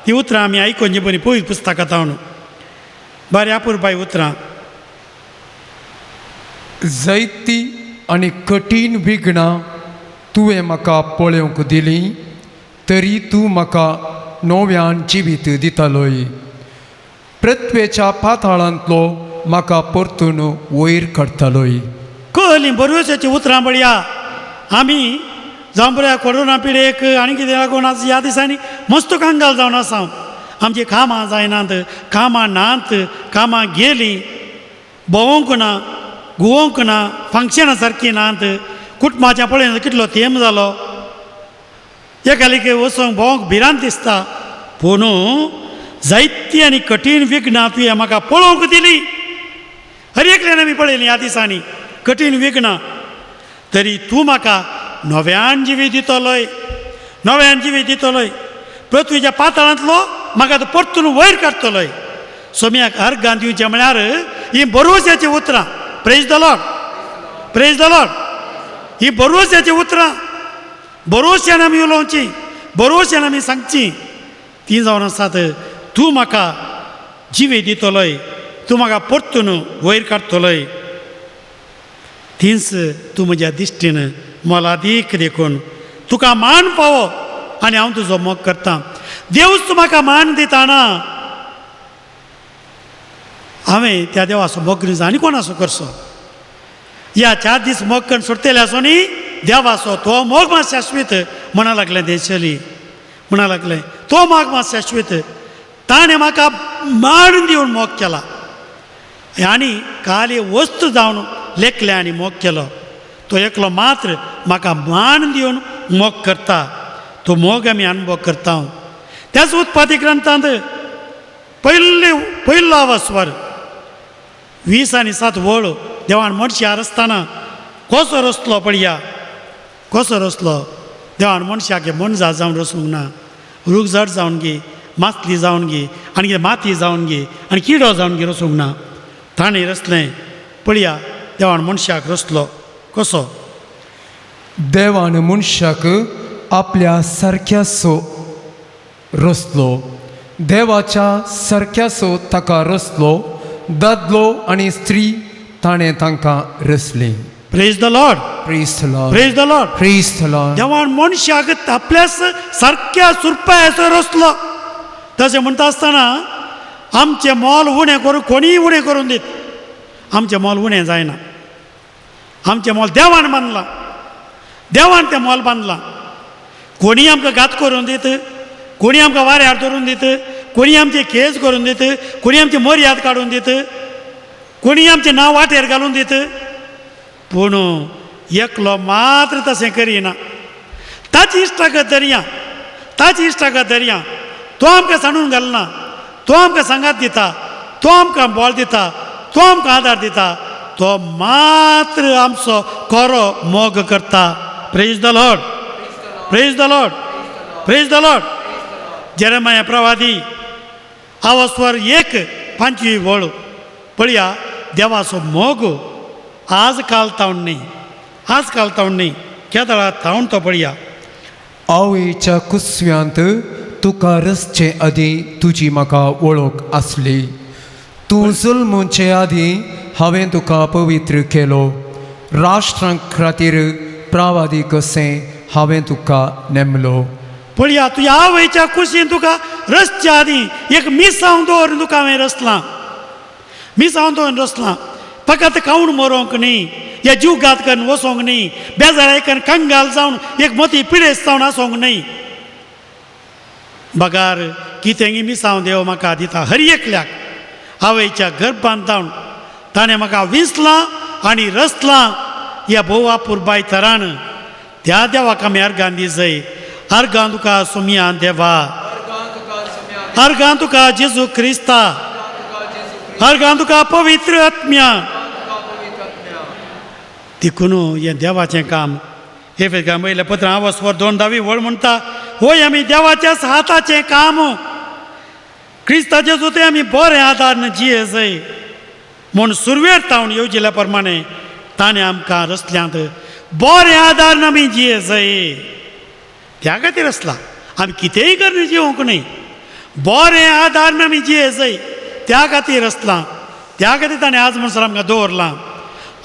ती उतरां आमी आयकून बरी पयलीं पुस्तकां तावन बऱ्या अपुरबाय उतरां. जैती आनी कठीण विघ्नां तुवें म्हाका पळोवंक दिली, तरी तूं म्हाका नव्यान जिवीत दितालोय. पृथ्वेच्या पाताळांतलो म्हाका परतून वयर काडटालोय. कहली बरवसाची उतरां पळया. आमी जावं बऱ्या कोरोना पिडेक आनी कितें लागून आज ह्या दिसांनी मस्त कंगाल जावन आसा. आमचीं कामां जायनात, कामां नात, कामां गेलीं, भोंवंक ना, गुवोंक ना, फंक्शनां सारकीं नात. कुटुंबाच्या पळय कितलो तेंप जालो, एकालेके वचोंक भोंवंक भिरांत दिसता. पूण जायती आनी कठीण विघ्नां तुवें म्हाका पळोवंक दिली. हर एकल्यान आमी पळयलीं ह्या दिसांनी कठीण विघ्नां, तरी तूं म्हाका नव्यान जिवीत दितलोय, नव्यान जिवीत दितलोय. पृथ्वीच्या पाताळांतलो म्हाका तो परतून वयर काडटलोय. सोम्याक अर्गां दिवचें म्हळ्यार ही बरोवच्याचीं उतरां. Praise the Lord, praise the Lord. ही बरोवच्याचीं उतरां बरोवच्यान आमी उलोवची, बरोवच्यान आमी सांगची. ती जावन आसात, तूं म्हाका जिवीत दितलोय, तूं म्हाका परतून वयर काडटलोय. तीच तूं म्हज्या दिश्टीन मोलादीक देखून तुका मान पावो आनी हांव तुजो मोग करता. देवच तूं म्हाका मान दिताना, हांवें त्या देवाचो मोग करून आनी कोणाचो करचो? ह्या 4 दीस मोग करून सोडटले आसो न्ही देवाचो तो मोग मात शाश्वीत म्हणा लागलें. तें चली म्हणा लागलें तो मोग मात शाश्वीत, ताणें म्हाका मान दिवन मोग केला आनी काली वस्तू जावन लेखलें आनी मोग केलो. तो एकलो मात्र म्हाका मान दिवन मोग करता, तो मोग आमी अनुभव करता. त्याच उत्पादी ग्रंथांत पयलो आवाज स्वर 20 आनी 7 वळ. देवान मनशा रसतना कसो रसलो पळया, कसो रसलो. देवान मनशाक मनजात जावन रसूंक ना, रूख झाड जावन गी, मासली जावन गी, आनी कितें माती जावन गी आनी किडो जावन गी रसूंक ना. ताणें रसलें. पळया, देवान मनशाक रसलो कसो. देवान मनशाक आपल्या सारक्यासो रसलो, देवाच्या सारक्यासो ताका रसलो. दादलो आनी स्त्री ताणें तांकां रचली. Praise the Lord. Praise the Lord. Praise the Lord. Praise the Lord. देवान मनशाक आपल्या सारक्या सुरपायाचो रसलो. तशें म्हणटा आसतना आमचें मोल उणें करून, कोणीय उणें करून दीत, आमचें मोल उणें जायना. आमचें मोल देवान बांदलां, देवान तें मोल बांदलां. कोणीय आमकां घात करून दीत, कोणी आमकां वाऱ्यार धरून दीत, कोणी आमचे केस करून दीत, कोणी आमची मर्याद काडून दीत, कोणी आमचें नांव वाटेर घालून दीत, पूण एकलो मात्र तशें करिना. ताची इश्टागत धरया, ताची इश्टागत धरया. तो आमकां सांडून घालना, तो आमकां सांगात दिता, तो आमकां बळ दिता, तो आमकां आदार दिता. तो मात्र आमचो खरो मोग करता. Praise the Lord. Praise the Lord. Praise the Lord. Jeremiah प्रवादी आवस्वर 1:5 वळ. पळया, देवाचो मोग आज काल तावन न्ही, आज काल तावन न्ही, केदळा तावन तो पळया. आवयच्या कुसव्यांत तुका रचचे आदीं तुजी म्हाका वळख आसली. तूं जल्मुचे आदीं हांवें तुका पवित्र केलो. राष्ट्रां खातीर प्रावादी कशें हांवें तुका नेमलो. पळया, तुज्या आवयच्या कुशीन तुका रचच्या आदीं एक मिसांव दवरून तुका हांवें रचलां, मिसांव दवरून रचलां. फकत खावन मरोंक न्ही, या जीव घात करून वचोंक न्ही, बेजार करून कंगाल जावन एक मोती पिडेस्त जावन आसोंक न्ही. बगार कितेंगी मिसांव देव म्हाका दिता हर एकल्याक. आवयच्या गर्भांत जावन ताणें म्हाका विंचलां आनी रचलां ह्या भोव पुरबाय तरान. त्या देवाक आमी अर्गां दिजय. अर्गां तुका सुमया देवा, अर्गां तुका जेजू क्रिस्ता, अर्गां तुका पवित्र आत्म्या. देखून हें देवाचें काम. हे वयलें पत्र आवस्वर 2:10 वळ म्हणटा, होय आमी देवाच्याच हाताचें काम, क्रिस्ताचे जोते आमी बरें आदार जिये जय म्हूण सुरवेर तावन येवजिल्या प्रमाणे ताणें आमकां रचल्यांत. बरें आदार आमी जिये जय त्या खातीर आसला. आमी कितेंय करून जिवंक न्हय, बरें आदार आमी जिये जय त्या खातीर आसलां. त्या खातीर ताणें आज म्हणसर आमकां दवरलां.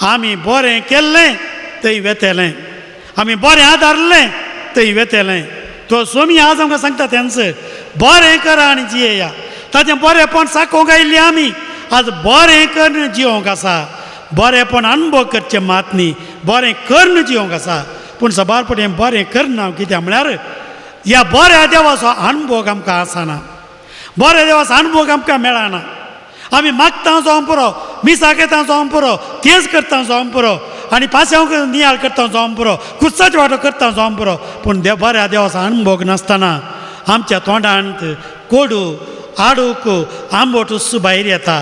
आमी बरें केल्लें थंय वेतेलें, आमी बरें आदारलें थंय वेतेलें. तो स्वामी आज आमकां सांगता तेंच, बरें करा आनी जियेया. ताचें बरेंपण साकोवंक आयिल्लीं आमी आज बरें करून जिवंक आसा. बरेंपण अणभव करचें मात न्ही, बरें करून जिवंक आसा. पूण सबार पटी बरें करना, कित्याक म्हळ्यार ह्या बऱ्या देवाचो अणभव आमकां आसना, बऱ्या देवाचो अणभव आमकां मेळना. आमी मागता जावन पुरो, मिसाक येता जावन पुरो, तेज करता जावन पुरो, आनी पास्यांव नियाळ करता जावन पुरो, कुर्साचे वांटो करता जावन पुरो. पूण देव बऱ्या देवाचो अणभव नासतना आमच्या तोंडांत कोडू आडूक आंबट भायर येता,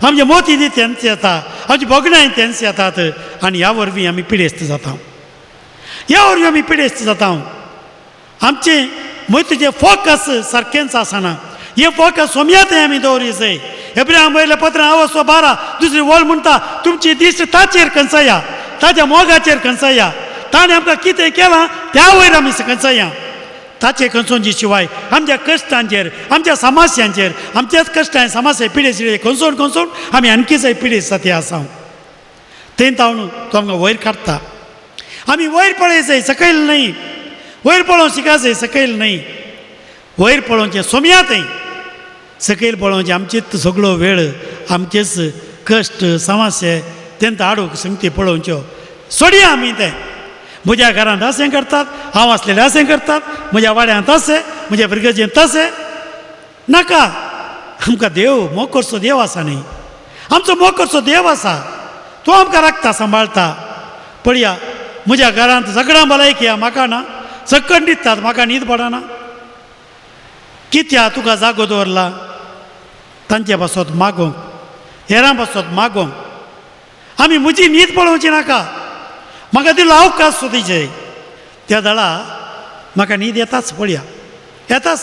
आमचे मोती ती तेंच येता, आमची भोगणां तेंच येतात. आनी ह्या वरवीं आमी पिडेस्त जाता, ह्या वरवीं आमी पिडेस्त जाता. आमचें मोतीचें फोकस सारकेंच आसना. हे फोकस सोमया थंय आमी दवरी जाय. एब्राहिम वयलें पत्र आवसो 12:2 वळ म्हणटा, तुमची दिश्ट ताचेर खंचया, ताच्या मोगाचेर खंचया, ताणें आमकां कितें केलां त्या वयर आमी खंचया. ताचे खंचोवचे शिवाय आमच्या कश्टांचेर, आमच्या समस्यांचेर, आमच्याच कश्टां समस्या पिडेस खंचोवन खंचोवन आमी आणखीच पिडेस्त जाती आसा. थंय तावन तो आमकां वयर काडटा. आमी वयर पळयचें, सकयल न्हय. वयर पळोवंक शिकाचें, सकयल न्हय. वयर पळोवचें सोमया थंय, सकयल पळोवचें आमचेच सगळो वेळ, आमचेच कश्ट समस्या तेंत हाडूंक संगती पळोवच्यो सोडया आमी तें. म्हज्या घरांत अशें करतात, हांव आसलेलें अशें करतात, म्हज्या वाड्यांत अशें, म्हज्या भुरग्याचें तशें नाका. आमकां देव मोग करचो देव आसा न्ही, आमचो मोग करचो देव आसा. तो आमकां राखता सांबाळटा. पळया, म्हज्या घरांत सगळ्यां भलायकी म्हाका ना, सकट न्हिदतात, म्हाका न्हीद पडना. कित्याक तुका जागो दवरला तांचे पासत मागोवंक? हेरां पासत मागोंक. आमी म्हजी न्हीद पळोवची नाका, म्हाका दिलो अवकाश सोदीचे त्या दळा म्हाका न्हीद येताच पळया येताच.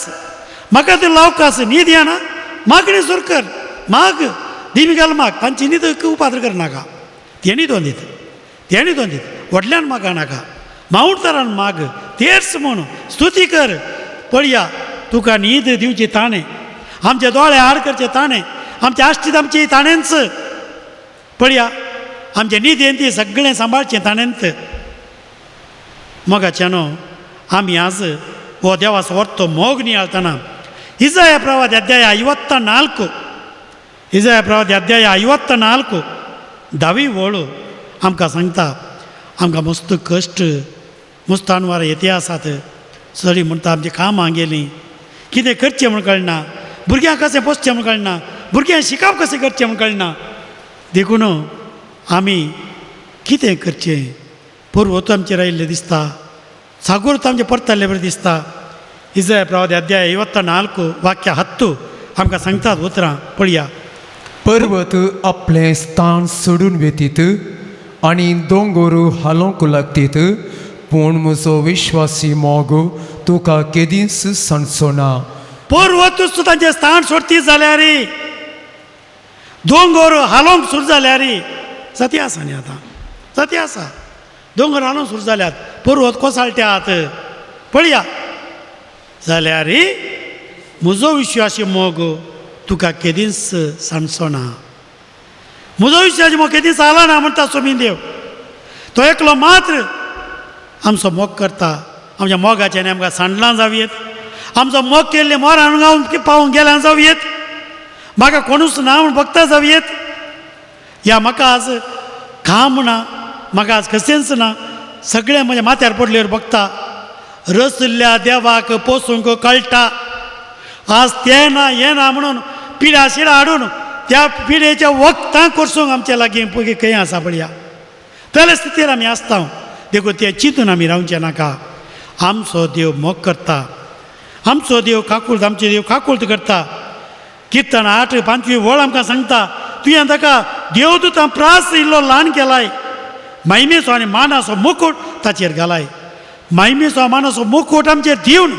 म्हाका दिलो अवकाश न्हीद येना, मागणी सुरू कर, माग दिमी घाल माग, तांची न्हीद उपाद्र करनाका. तेणी दोन दित, तेणी दोन दित, व्हडल्यान मागा नाका, मावतरान माग, तेर्स म्हूण स्तुती कर. पळया तुका न्हीद दिवची ताणें, आमचे दोळे आड करचे ताणें, आमचे आश्टीत आमची ताणेंच. पळया आमचे न्हिदेन ती सगळें सांबाळचें ताणेंच. मोगाच्यानो आमी आज हो देवाचो वर्तो मोग नियाळतना इजाया प्रवादी अध्याय 54, इजाया प्रवादी अध्याय 54 धावी वळ आमकां सांगता, आमकां मस्त कश्ट मस्त अणवार येते आसात. सरी म्हणटा आमची कामां गेलीं, कितें करचें म्हूण कळना, भुरग्यांक कशें पोसचें म्हूण कळना, भुरग्यांक शिकप कशें करचें म्हूण कळना. देखून आमी कितें करचें, पर्वत आमचेर आयिल्लें दिसता, सागोर आमचें परतल्ले बरें दिसता. इजाया प्रवादी अध्याय 54 वाक्य 10 आमकां सांगतात उतरां पळया. पर्वत आपलें स्थान सोडून वेतीत आनी दोंगर हालोवंक लागतीत, पूण म्हजो विश्वासी मोग तुका केदींच सांडचो ना. पर्वत तांचें स्थान सोडती जाल्यार, दोंगर हालोवंक सुरू जाल्यार, सत्य आसा न्ही आतां, सत्य आसा. दोंगर हालोवंक सुरू जाल्यात, पर्वत कोसाळट्यात पळया जाल्यार म्हजो विश्वासी मोग तुका केदींच सांडचो ना. म्हजो विश्वासी मोग केदींच आला ना म्हणटा सोमी देव. तो एकलो मात्र आमचो मोग करता. आमच्या मोगाच्यान आमकां सांडलां जावयेत, आमचो मोग केल्ले मोरान गांव पावूंक गेल्यान जावयेत, म्हाका कोणूच ना म्हूण भक्ता जावयेत, या म्हाका आज काम ना, म्हाका आज कशेंच ना, सगळें म्हज्या माथ्यार पडल्यार भक्ता. रसल्या देवाक पोसूंक कळटा. आज तें ना हें ना म्हणून पिड्या शिडा हाडून त्या पिडेच्या वखदां करसूंक आमच्या लागीं पळय खंय आसा पळया. त्या स्थितीर आमी आसता, देखून तें चिंतून आमी रावचें नाका. आमचो देव मोग करता, आमचो देव काकूळत, आमचो देव काकूळत करता. किर्तन 8 5 वळ आमकां सांगता, तुवें ताका देवदूतां प्रास इल्लो ल्हान केलाय, मायमेचो आनी मानाचो मुकूट ताचेर घालाय. मायमेचो मानाचो मुकूट आमचेर दिवन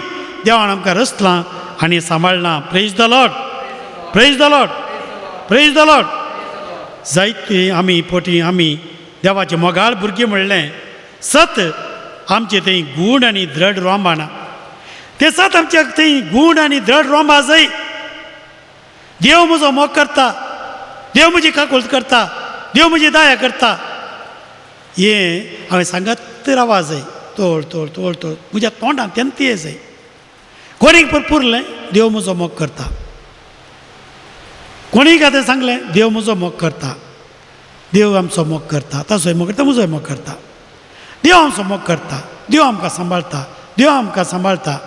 देवान आमकां रचलां आनी सांबाळ्ळां. Praise the Lord, praise the Lord, praise the Lord. जायते आमी पोटी आमी देवाचे मोगाळ भुरगीं म्हणलें सत आमचे थंय गूण आनी द्रड रोंबाना. ते सत आमचे थंय गूण आनी द्रड रोंबा जाय. देव म्हजो मोग करता, देव म्हजी काकुळट करता, देव म्हजी दया करता, हें हांवें सांगत रावा जाय. तोळ तोळ तोळ तोळ म्हज्या तोंडान तेन्ना तें जाय. कोणीक पुरलें देव म्हजो मोग करता, कोणीक आतां सांगलें देव म्हजो मोग करता, देव आमचो मोग करता, ताचोय मोग करता, म्हजोय मोग करता. देव आमचो मोग करता, देव आमकां सांबाळटा, देव आमकां सांबाळटा.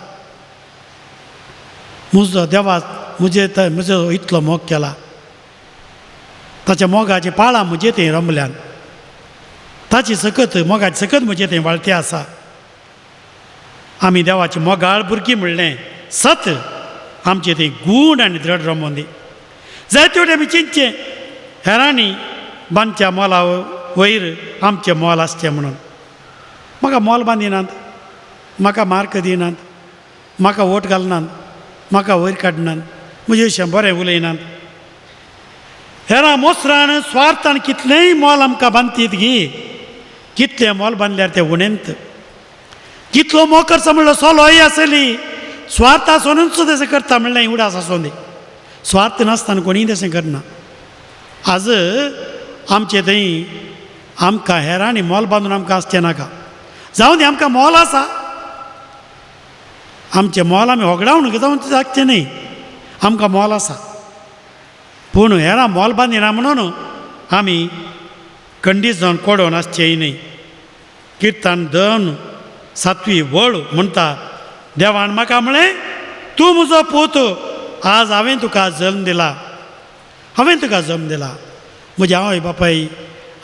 म्हजो देवा म्हजे म्हजो इतलो मोग केला, ताच्या मोगाची पाळां म्हजे थंय रमल्यान, ताची सकत मोगाची सकत म्हजे थंय वाळटी आसा. आमी देवाची मोगाळ भुरगीं म्हणलें सत आमचे थंय गूण आनी द्रड रमोन दी. जायते वटेन आमी चिंतचें हेरांनी बांदच्या मोला वयर आमचें मोल आसचें म्हणून. म्हाका मोल बांदिनात, म्हाका मार्क दिनात, म्हाका वोट घालनात, म्हाका वयर काडनात, म्हजे विशीं बरें उलयनात. हेरां मोसरान स्वार्थान कितलेंय मोल आमकां बांदतीत गी, कितलें मोल बांदल्यार तें उणेंत. कितलो मोग करचो म्हणलो सोलोय आसली, स्वार्थ आसोनूच तशें करता म्हणलें उडास आसून दी. स्वार्थ नासतना कोणीय तशें करना. आज आमचे थंय आमकां हेरांनी मोल बांदून आमकां आसचें नाका. जावं दी आमकां मोल आसा, आमचें मोल आमी होगडावन जावन जागचें न्हय, आमकां मोल आसा. पूण हेरां मोल बांदिना म्हणून आमी कंडीस जावन कोडोवन आसचेंय न्हय. किर्तन 2 7 वळ म्हणटा, देवान म्हाका म्हळें तूं म्हजो पूत, आज हांवें तुका जल्म दिला, हांवें तुका जल्म दिला. म्हज्या आवय बापाय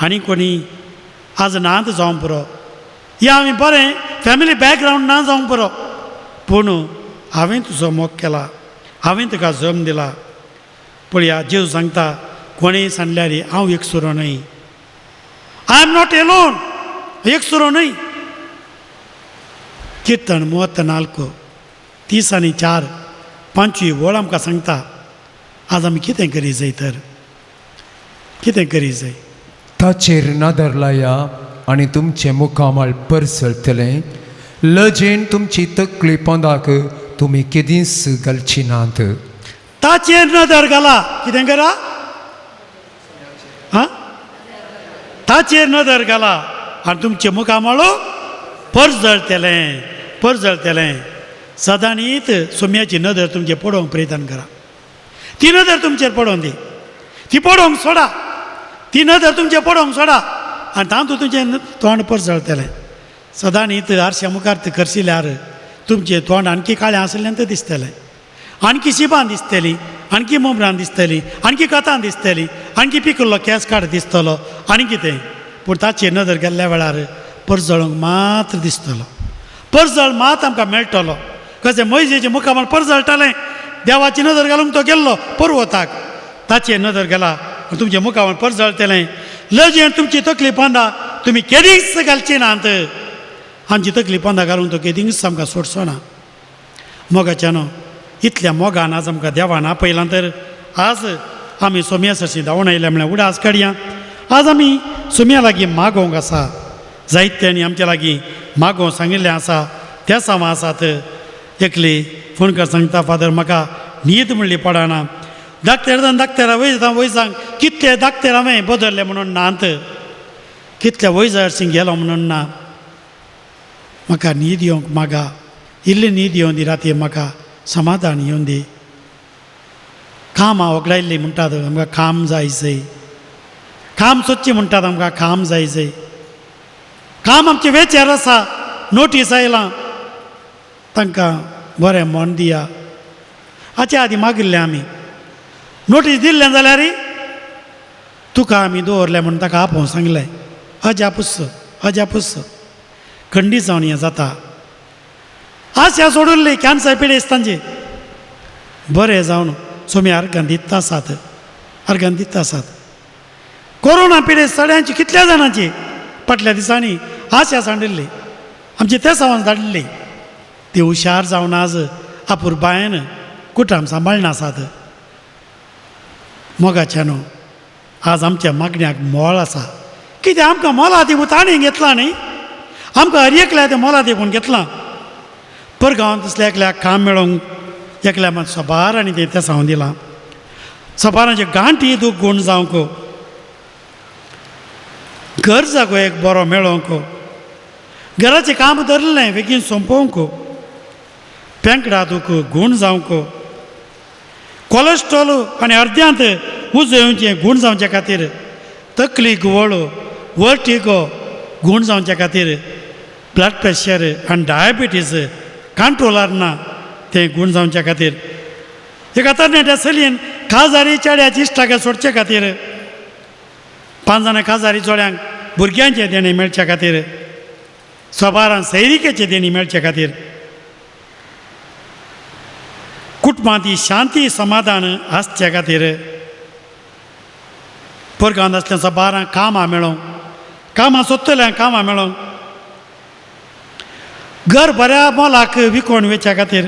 आनी कोणी आज नात जावंक पुरो, या आमी बरें फॅमिली बॅकग्रावंड ना जावंक पुरो, पूण हांवें तुजो मोग केला, हांवें तुका जल्म दिला. पळया जेजू सांगता कोणेय सांगल्यार हांव एकसुरो न्हय, I am not alone, एकसुरो न्हय. किर्तन 34 30 आणि 4 5वी वळ आमकां सांगता आज आमी कितें करी जाय, तर कितें करी जाय? ताचेर नदर लाया आनी तुमचें मुखामळ परसळटलें. लजेन तुमची तकली पोंदाक तुमी केदींच घालची नात. ताचेर नदर घाला. कितें करा? हा, ताचेर नदर घाला आनी तुमचें मुखामळ परजळटलें, परजळटलें. सदांनीत सोम्याची नदर तुमचेर पडोवंक प्रयत्न करा. ती नदर तुमचेर पडोवन दी, ती पडोवंक सोडा, ती नदर तुमचेर पडोवंक सोडा आनी तातूंत तुमचें तोंड परजळटलें. सदांनीत आरश्या मुखार करशिल्यार तुमचें तोंड आणखी काळें आसलें तर दिसतलें, आणखी शिबां दिसतली, आणखी मुमरां दिसतली, आणखी कथां दिसतली, आणखी पिकिल्लो केंस काड दिसतलो आनी कितें. पूण ताचेर नदर गेल्ल्या वेळार परजळूंक मात्र दिसतलो, परजळ मात आमकां मेळटलो. कशें मोयजेचें मुखामळ परजळटालें, देवाची नदर घालूंक तो गेल्लो पर्वताक, ताचेर नदर गेला आनी तुमचें मुखामळ परजळटलें. लजेन तुमची तकली पोंदा तुमी केदींच घालची नात. आमची तकली पोंदा घालून तो केदींच आमकां सोडचो ना. मोगाच्यानो, इतल्या मोगान आज आमकां देवान आपयलां तर आज आमी सोम्या सरशी धांवून आयल्या म्हळ्यार उडास काडया. आज आमी सोम्या लागीं मागोवंक आसा. जायत्यांनी आमच्या लागीं मागोवंक सांगिल्लें आसा, त्या सावां आसात. एकली फोन कर सांगता, फादर म्हाका न्हीद म्हणली पडना, दाक्तेर दाक्तेरा वयता वयजांक कितले दाक्तेर हांवें बदलले म्हणून नात, कितल्या वयजारशी गेलो म्हणून ना, म्हाका न्हीद येवंक मागा, इल्ली न्हीद येवन दी, राती म्हाका समाधान येवन दी. कामां वगडायल्ली म्हणटात, आमकां काम जाय जय, काम सोदचें म्हणटात, आमकां काम जाय जय, काम आमचें वेचेर आसा, नोटीस आयलां, तांकां बरें मन दिया. हाचे आदीं मागिल्लें आमी नोटीस दिल्लें जाल्यार तुका आमी दवरलें म्हूण ताका आपोवन सांगलें. अजापूस अजापूस खंडीत जावन हें जाता. आशा सोडिल्ली कॅन्सर पिडेस्तांची बरें जावन सोमी अर्गां दिता आसात, अर्गां दिता आसात. कोरोना पिडेस्त सगळ्यांची कितल्या जाणांची फाटल्या दिसांनी आशा सांडिल्ली, आमची ते सावन धाडिल्ली, ती हुशार जावन आज अपुरबायेन कुटाम सांबाळना आसात. मोगाच्यानो, आज आमच्या मागण्याक मोल आसा. कितें आमकां मोला दिवन ताणें घेतलां न्ही, आमकां हर एकल्या तें मोला दिवन घेतलां. परगांवांत तसल्या एकल्याक काम मेळोवंक एकल्या मात सबार आनी तें तें सांगून दिलां. सबारांचे गांठी दूख गूण जावंक, घर जागो एक बरो मेळोवंक, घराचें काम धरलें बेगीन सोंपोवंक, पेंकडा दूख गूण जावंक, कोलेस्ट्रॉल आनी अर्द्यांत उजो येवचें गूण जावचे खातीर, तकली घुंवळ वर्टिगो गूण जावचे खातीर, ब्लड प्रेशर आनी डायबिटीज कंट्रोलार ना तें गूण जावचे खातीर, एका तरणाट्या चलयेन काजारी चेड्याची इश्टागत सोडचे खातीर, 5 जाणां काजारी जोड्यांक भुरग्यांचें देणें मेळचे खातीर, सबारान सैरिकेचें देणें मेळचे खातीर, कुटुंबांत ही शांती समाधान आसचे खातीर, परगांत आसल्या सबारां कामां मेळोवंक, कामां सोदतल्यांक कामां मेळोवंक, घर बऱ्या मोलाक विकोवन वेच्या खातीर,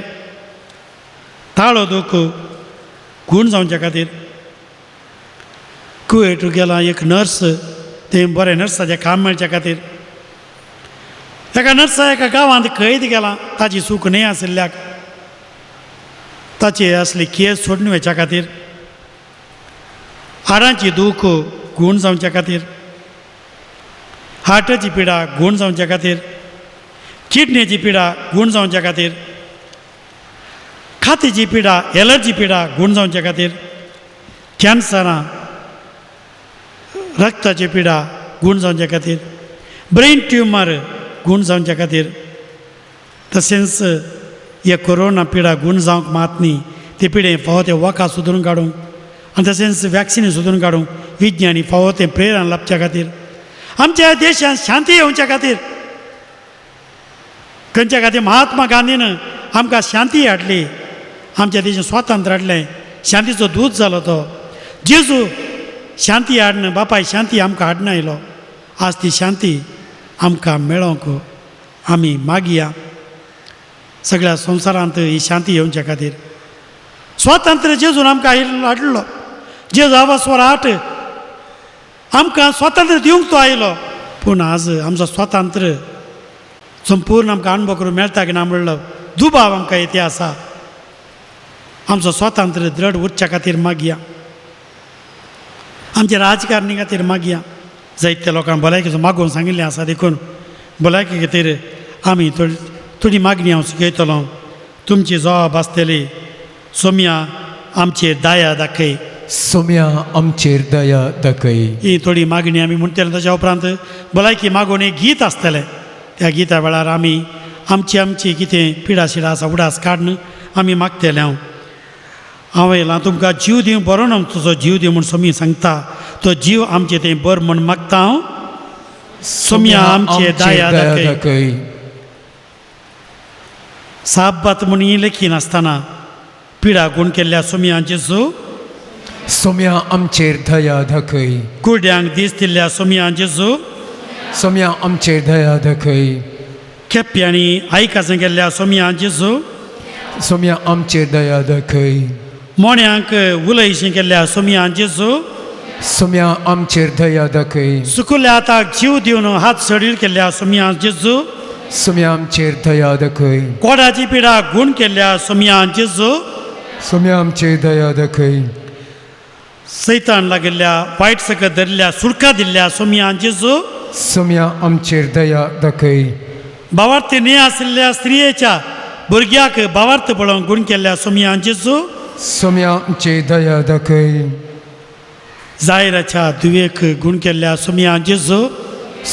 ताळो दूख गूण जावच्या खातीर. कुवेट गेला एक नर्स, तें बरें नर्साचें काम मेळच्या खातीर. एका नर्सा एका गांवांत कैद गेला, ताची चूक न्हय आशिल्ल्याक, ताची आसली केस सोडून वचच्या खातीर, हाडांची दूख गूण जावच्या खातीर, हार्टाची पिडा गूण जावच्या खातीर, किडनेची पिडा गूण जावच्या खातीर, खातीची पिडा एलर्जी पिडा गूण जावच्या खातीर, कॅन्सरां रक्ताची पिडा गूण जावच्या खातीर, ब्रेन ट्युमर गूण जावच्या खातीर, तशेंच हे कोरोना पिडा गूण जावंक मात न्ही, ते पिडे फावो ते वखदां सोदून काडूंक आनी तशेंच वॅक्सिनी सोदून काडूंक विज्ञानी फावो तें प्रेरणा लाबच्या खातीर, आमच्या देशांत शांती येवच्या खातीर, खंयच्या खातीर महात्मा गांधीन आमकां शांती हाडली, आमच्या देशांत स्वातंत्र्य हाडलें, शांतीचो दूत जालो तो जेजू. शांती हाडन बापाय शांती आमकां हाडन आयलो. आज ती शांती आमकां मेळोंक आमी मागया. सगळ्या संवसारांत ही शांती येवच्या खातीर स्वातंत्र्य जेजून आमकां हाडलो. जेजू आवास्वर 8 आमकां स्वातंत्र्य दिवंक तो आयलो. पूण आज आमचो स्वातंत्र्य संपूर्ण आमकां अणभव करूंक मेळटा की ना म्हणलो दुबाव आमकां येते आसा. आमचो स्वातंत्र्य दृढ उरच्या खातीर मागया. आमच्या राजकारणी खातीर मागया. जायत्या लोकांक भलायकेचो मागून सांगिल्लें आसा, देखून भलायके खातीर आमी थोडी थोडी मागणी हांव शिकयतलो. तुमची जबाब आसतली सोम्या आमचेर दया दाखय. सोम्या आमचेर दया दाखय. ही थोडी मागणी आमी म्हणटले. ताच्या उपरांत भलायकी मागून एक गीत आसतलें. त्या गीता वेळार आमी आमची आमची कितें पिडा शिडा आसा उडास काडून आमी मागतले. हांव हांव येयलां तुमकां जीव दिवं बरो ना तुजो जीव दिवं म्हूण सोमी सांगता. तो जीव आमचे थंय बर म्हूण मागता हांव. सोम्या आमचे दया दाखय. साबात म्हूण ही लेखी नासतना पिडा गुण केल्ल्या सोम्या जेजू. सोम्या आमचेर दया दाखय. कुड्यांक दीस दिल्ल्या सोम्या जेजू. सोम्या आमचेर दया दाखय. केप्यांनी आयकासां केल्ल्या सोम्या जेजू. सोम्या आमचेर दया दाखय. मोण्यांक उलयशी केल्ल्या सोम्या जेजू. सोम्या आमचेर दया दाखय. सुकुल्या हाताक जीव दिवन हात सडील केल्ल्या सोम्या जेजू. सोम्या आमचेर दया दाखय. कोडाची पिडा गुण केल्ल्या सोम्या जेजू. सोम्या आमचेर दया दाखय. सैतान लागिल्ल्या वायट सकत धरिल्ल्या सुडका दिल्ल्या सोम्या जेजू. सोम्या आमचेर दया दाखय. भावार्थ न्ही आशिल्ल्या स्त्रियेच्या भुरग्याक भावार्थ पळोवन गुण केल्ल्या सोम्या जेजू. सोम्या आमचेर दया दाखय. जायराच्या दुवेक गुण केल्ल्या सोम्या जेजू.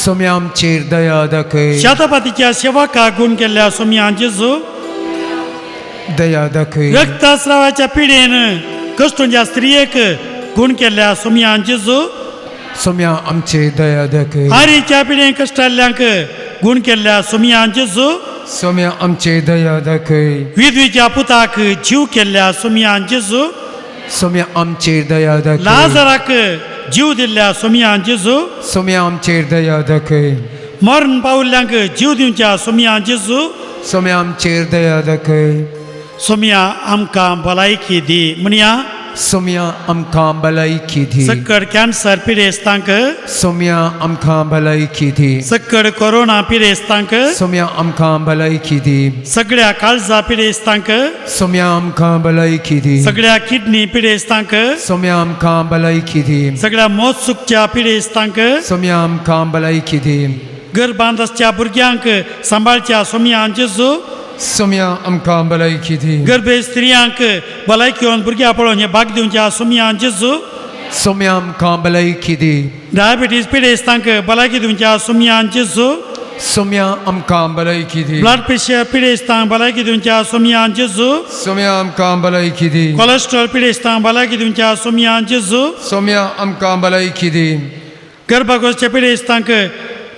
सोम्या आमचेर दया दाखय. शातापातीच्या सेवकाक गुण केल्ल्या सोम्या जेजू. दया दाखय. रक्तस्रावाच्या पिडेन कश्टूंच्या स्त्रियेक गुण केल्ल्या सोम्या जेजू. सोम्या आमचेर दया दाखय. आरीच्या पिडेन कश्टाल्ल्यांक गुण केल्ल्या सोम्या जेजू. सोम्या आमचेर दया दाखय. विधवीच्या पुताक जीव केल्ल्या सोम्या जेजू. सोम्या आमचेर दया दाखय. लाजराक जीव दिल्ल्या सोम्या जेजू. सोम्या आमचेर दया दाखय. मरण पावल्ल्यांक जीव दिवच्या सोम्या जेजू. सोम्या आमचेर दया दाखय. सोम्या आमकां भलायकी दी म्हणया. सोम्या आमकां भलायकी दी. सक्कड कॅन्सर पिडेस्तांक. सोम्या आमकां भलायकी दी. सक्कड कोरोना पिडेस्तांक. सोम्या आमकां भलायकी दी. सगळ्या काळजा पिडेस्तांक. सोम्या आमकां भलायकी दी. सगळ्या किडनी पिडेस्तांक. सोम्या आमकां भलायकी दी. सगळ्या मोत सुकच्या पिडेस्तांक. सोम्या आमकां भलायकी दी. गर्भांत आसच्या भुरग्यांक सांबाळच्या सोम्या जेजू. सोम्या आमकां भलायकी दी. गर्भे स्त्रियांक भलायकी येवन भुरग्यां पळोवन हें भाग दिवच्या सोम्या जेजू. सोम्या आमकां भलायकी दी. डायबिटीज पिडेस्तांक भलायकी दिवच्या सोम्या जेजू. सोम्या आमकां भलायकी दी. ब्लड प्रेशर पिडेस्तांक भलायकी दिवच्या सोम्या जेजू. सोम्या आमकां भलायकी दी. कोलेस्ट्रॉल पिडेस्तांक भलायकी दिवच्या सोम्या जेजू. सोम्या आमकां भलायकी दी. गर्भाकोसच्या पिडेस्तांक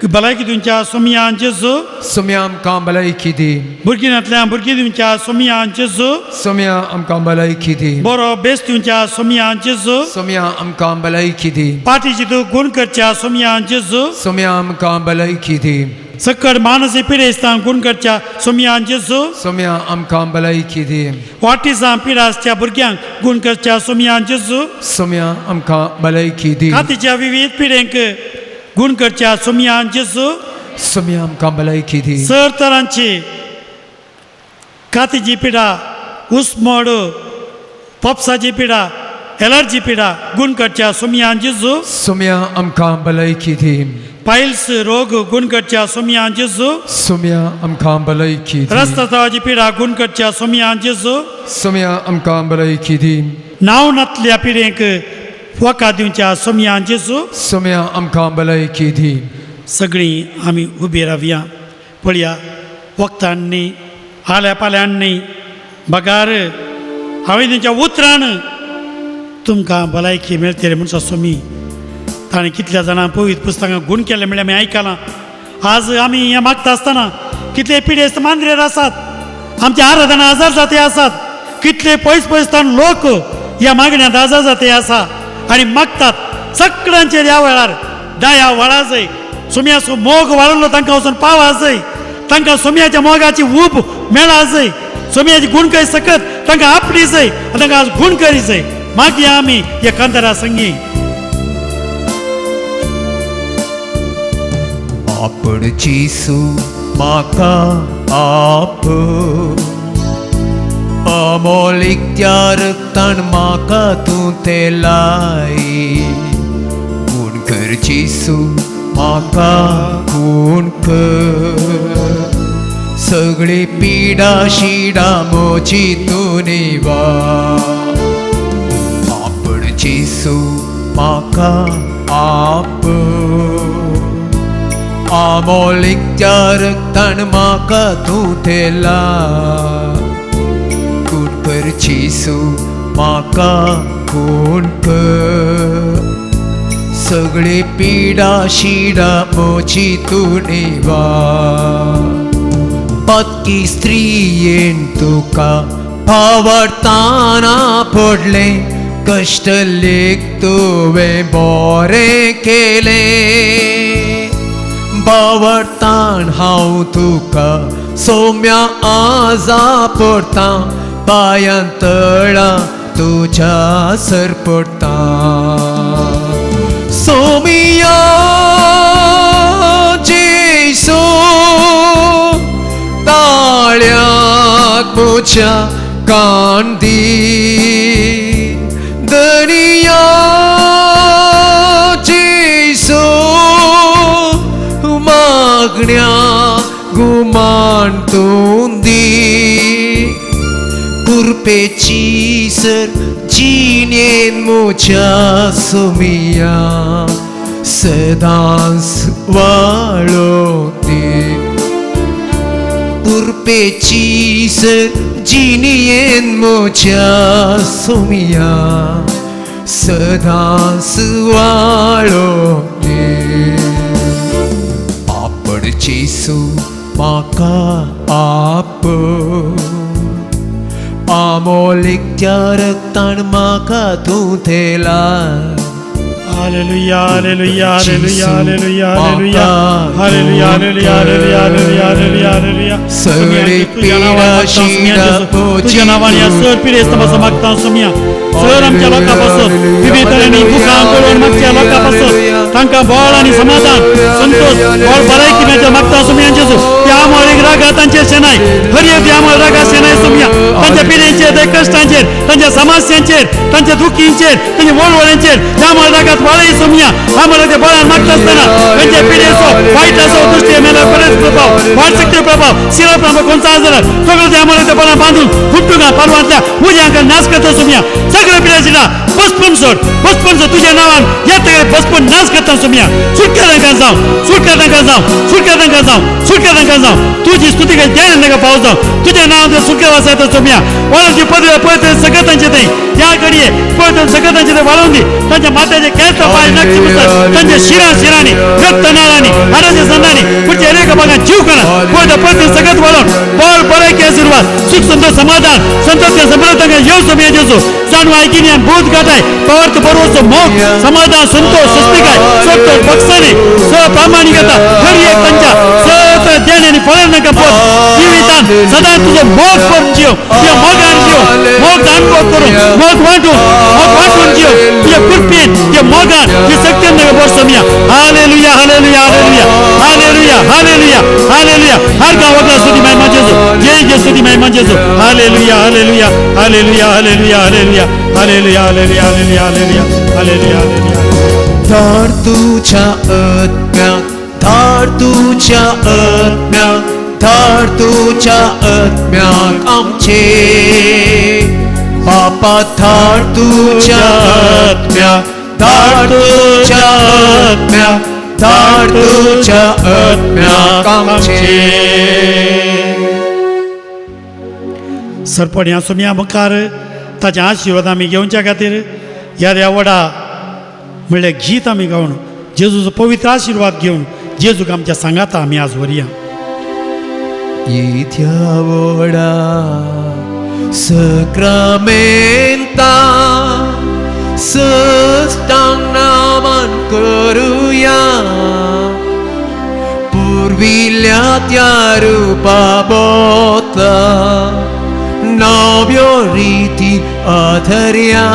भलायकी दिवच्या सोम्या जेजू. सोम्या आमकां भलायकी दी. भुरगीं भुरगीं दिवच्या सोम्या जेजू. सोम्या आमकां भलायकी दी. बरो बेस दिवच्या सोम्या जेजू. सोम्या आमकां भलायकी दी. पाठीची तूं गुण करच्या सोम्या जेजू. सोम्या आमकां भलायकी दी. सक्कड मानसी पिडेस्तांक गुण करच्या सोम्या जेजू. सोम्या आमकां भलायकी दी. वाटिसां पिडासच्या भुरग्यांक गुण करच्या सोम्या जेजू. सोम्या आमकां भलायकी दी. कातीच्या विविध पिडेंक गुण करच्या सोम्या जेजू. सोम्या आमकां भलायकी दी. सर तरांची कातीची पिडा, उस्मोड, पोपसाची पिडा, एलर्जी पिडा गुण करच्या सोम्या जेजू. सोम्या आमकां भलायकी दी. पायल्स रोग गुण करच्या सोम्या जेजू. सोम्या आमकां भलायकी दी. रस्ताची पिडा गुण करच्या सोम्या जेजू. सोम्या आमकां भलायकी दी. नांव नातल्या पिडेंक वखद दिवच्या सोम्या जेजू. सोम्या आमकां भलायकी दी. सगळीं आमी उबी रावया. पळया वखदांनी आल्या पाल्यांनी बगार हांवें तेंच्या उतरान तुमकां भलायकी मेळटली म्हूण सोमी. ताणें कितल्या जाणां पवित्र पुस्तकां गुण केलें म्हळ्यार आमी आयकलां. आज आमी हें मागता आसतना कितले पिडेस्त मांद्रेर आसात, आमच्या आराधना आजार जाते आसात, कितले पयस पयस लोक ह्या मागण्यांत आजार जाते आसा आनी मागतात. सगळ्यांचेर ह्या वेळार दया वळा जाय. सोम्याचो मोग वाळलो तांकां वचून पावा जाय. तांकां सोम्याच्या मोगाची ऊब मेळा जाय. सोम्याची गुण करी सकत तांकां आपली जाय आनी तांकां आज गुण करी जाय. मागीर आमी ह्या कांतारा संगी आपण जेसू म्हाका आप अमोलीक त्या रक्तान म्हाका तूं तेलाय. खून कर जेसू म्हाका खून कर सगळी पिडा शिडा म्हजी तूं निवार. आपण जेसू म्हाका आप आमोलीक त्या रक्तान म्हाका तूं थेला. खून कर जेसू म्हाका खून कर सगळी पिडा शिडा म्हजी तूं निवार. पत्की स्त्रियेन तुका भावार्थाना पडलें कश्ट लेख तुवें बरें केलें. भावार्थान हांव तुका सोम्या आजा पडटा पांयां तळा तुज्या सर पडटा. सोमिया जेसू ताळ्याक म्हज्या कान दी दर्या जेसू मागण्या गुमान तूं दी. कुरपेची सर जिणेन म्हज्या सोमिया सदांच वाळो दी. कुरपेची सर जिणेन म्हज्या सोमिया सदांच वाळो दी. आपण जेसू म्हाका आप आमोलीक त्या रक्तान म्हाका तूं थेला. Hallelujah, hallelujah, hallelujah, hallelujah, hallelujah, hallelujah, hallelujah, hallelujah, hallelujah, hallelujah. सगळी पिडा शिडा तुझ्या नावान ह्या सर पिडेस्त मागता सोम्या. सर आमच्या लोकां पासून विविध तरेनी दुखां करून मागच्या लोकां पासून तांकां बळ आनी समाधान संतोष बळ भलायकी मेळच्या मागता सोम्या जेजू. त्या मळीक रागा तांचेर शेनाय हर एक त्या मळ रागा शेनाय सोम्या. तांच्या पिडेंचेर त्या कश्टांचेर तांच्या समस्यांचेर तांच्या दुखींचेर तांच्या वळवळ्यांचेर त्या मळ रागात वाळय सोम्या. आम्हाला त्या बळान मागता आसतना तांच्या पिडेचो वायट असो दृश्टी मेल्यार बरेच प्रभाव वाट शक्ती प्रभाव शिरा प्रभाव कोणता आजार सगळं त्या मला त्या बळान बांधून फुटून पालवांतल्या उज्यांक नाश करता सोम्या. सगळं पिढ्याची बसपून सोड बसपून सोड तुझ्या नावान या तगे बसपून नाश करता सोम्या. सुटका तांकां जावं सुटका तांकां जावं सुटका तांकां जावं सुटका तांकां जावं. तुजी स्तुती कर ध्यान तांकां पावस जावं तुझ्या नावान ते सुटका वासायता सोम्या. वाळोवची पदवी पळयत सगळं तांचे ते त्या घडये पळयत सगळं तांचे ते वाळोवन दी. तांच्या माथ्याचे केंस पाय नक्षी पुसत तांच्या शिरा शिरांनी रक्तनाळांनी हाडाच्या संदांनी पुढच्या एका भागात जीव करा पळयत पळयत सगळं वाळोवन बळ बरें आशीर्वाद सुख संतोष समाधान संतोष समृद्ध तांकां येव सोम्या जेजू. जाणू ऐकिनी भूत गाठाय पवार्थ बरोबर मोग समाधान संतोष स्वस्तिकाय संतोष बक्षाने प्रामाणिकता हर एक तांच्या सत देणे आनी फळां नाका पोत जिवितान सदां तुजो मोग करून जीव तुज्या मोगान जीव मोग अनुभव करून मोग वांटून मोग वांटून जीव तुज्या कृपेन तुज्या मोगान तुज्या शक्तीन नाका बोर Saumya. Hallelujah, hallelujah, hallelujah, hallelujah, hallelujah, hallelujah. हर गांव वगळा स्तुती महिमा जेजू. जय जय स्तुती महिमा जेजू. Hallelujah, hallelujah, hallelujah, hallelujah, hallelujah, hallelujah, hallelujah, hallelujah, hallelujah, hallelujah, hallelujah. धाड तुझ्या आत्म्याक धाड तुझ्या आत्म्याक धाड तुझ्या आत्म्याक आमचे बापा. धाड तुझ्या आत्म्याक धाड तुझ्या आत्म्याक धाड तुझ्या आत्म्याक आमचे. सरपण ह्या सोम्या मुखार ताचे आशिर्वाद आमी घेवच्या खातीर ह्या ह्या वडा म्हणल्यार गीत आमी गावन जेजूचो पवित्र आशिर्वाद घेवन जेजूक आमच्या सांगाता आमी आज व्हरया. येत्या वडा सक्रामेंता सष्टांग नामा करुया पुर्विल्ल्या त्या रुपा बोतला नव्यो रिती अधर्या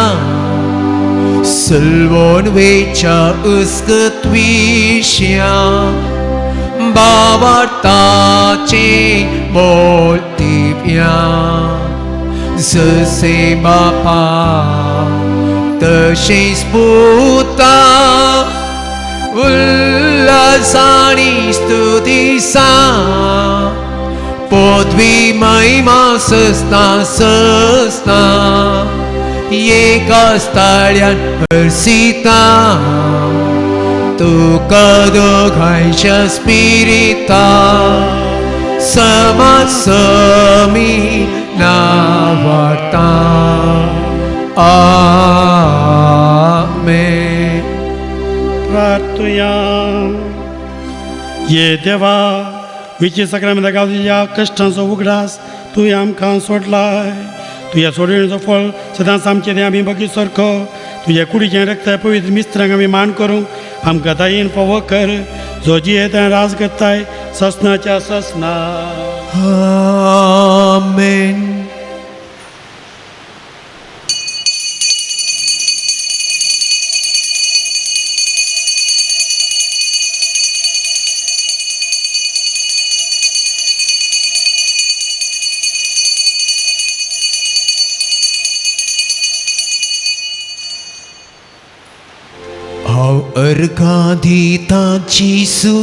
सलवण वेच्या उस्कत विशया बाबाताचे बोल दिव्या जसे बापा तशेंच पुता उल्हासानी स्तुती पदवी महिमा सस्ता सस्ता एका स्थाळ्यान हर्षिता तुका दोगांयच्या स्पिरिता समासमी नावाडता आमेन. प्रार्थुया. ये देवा विची सगळ्या गावच्या कश्टांचो उगडास तुवें आमकां सोडलाय. तुज्या सोडणेचो फळ सदांच आमचें तें आमी बगी सारको तुज्या कुडीचें रक्त पवित्र मिस्त्रांक आमी मान करूंक आमकां दायेन फावो कर जो जियेता राज करताय ससनाच्या ससना. आमेन. हांव अर्घां दितां जेजू,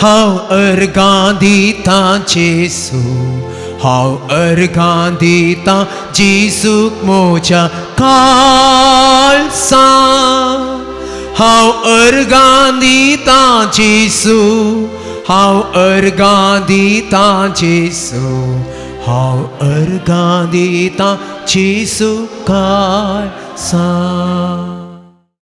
हांव अर्घां दितां जेजू, हांव अर्घां दितां जेजूक म्हज्या काळसा. हांव अर्घां दितां जेजू, हांव अर्घां दितां जेजू, हांव अर्घां दितां जेजूक काळसा.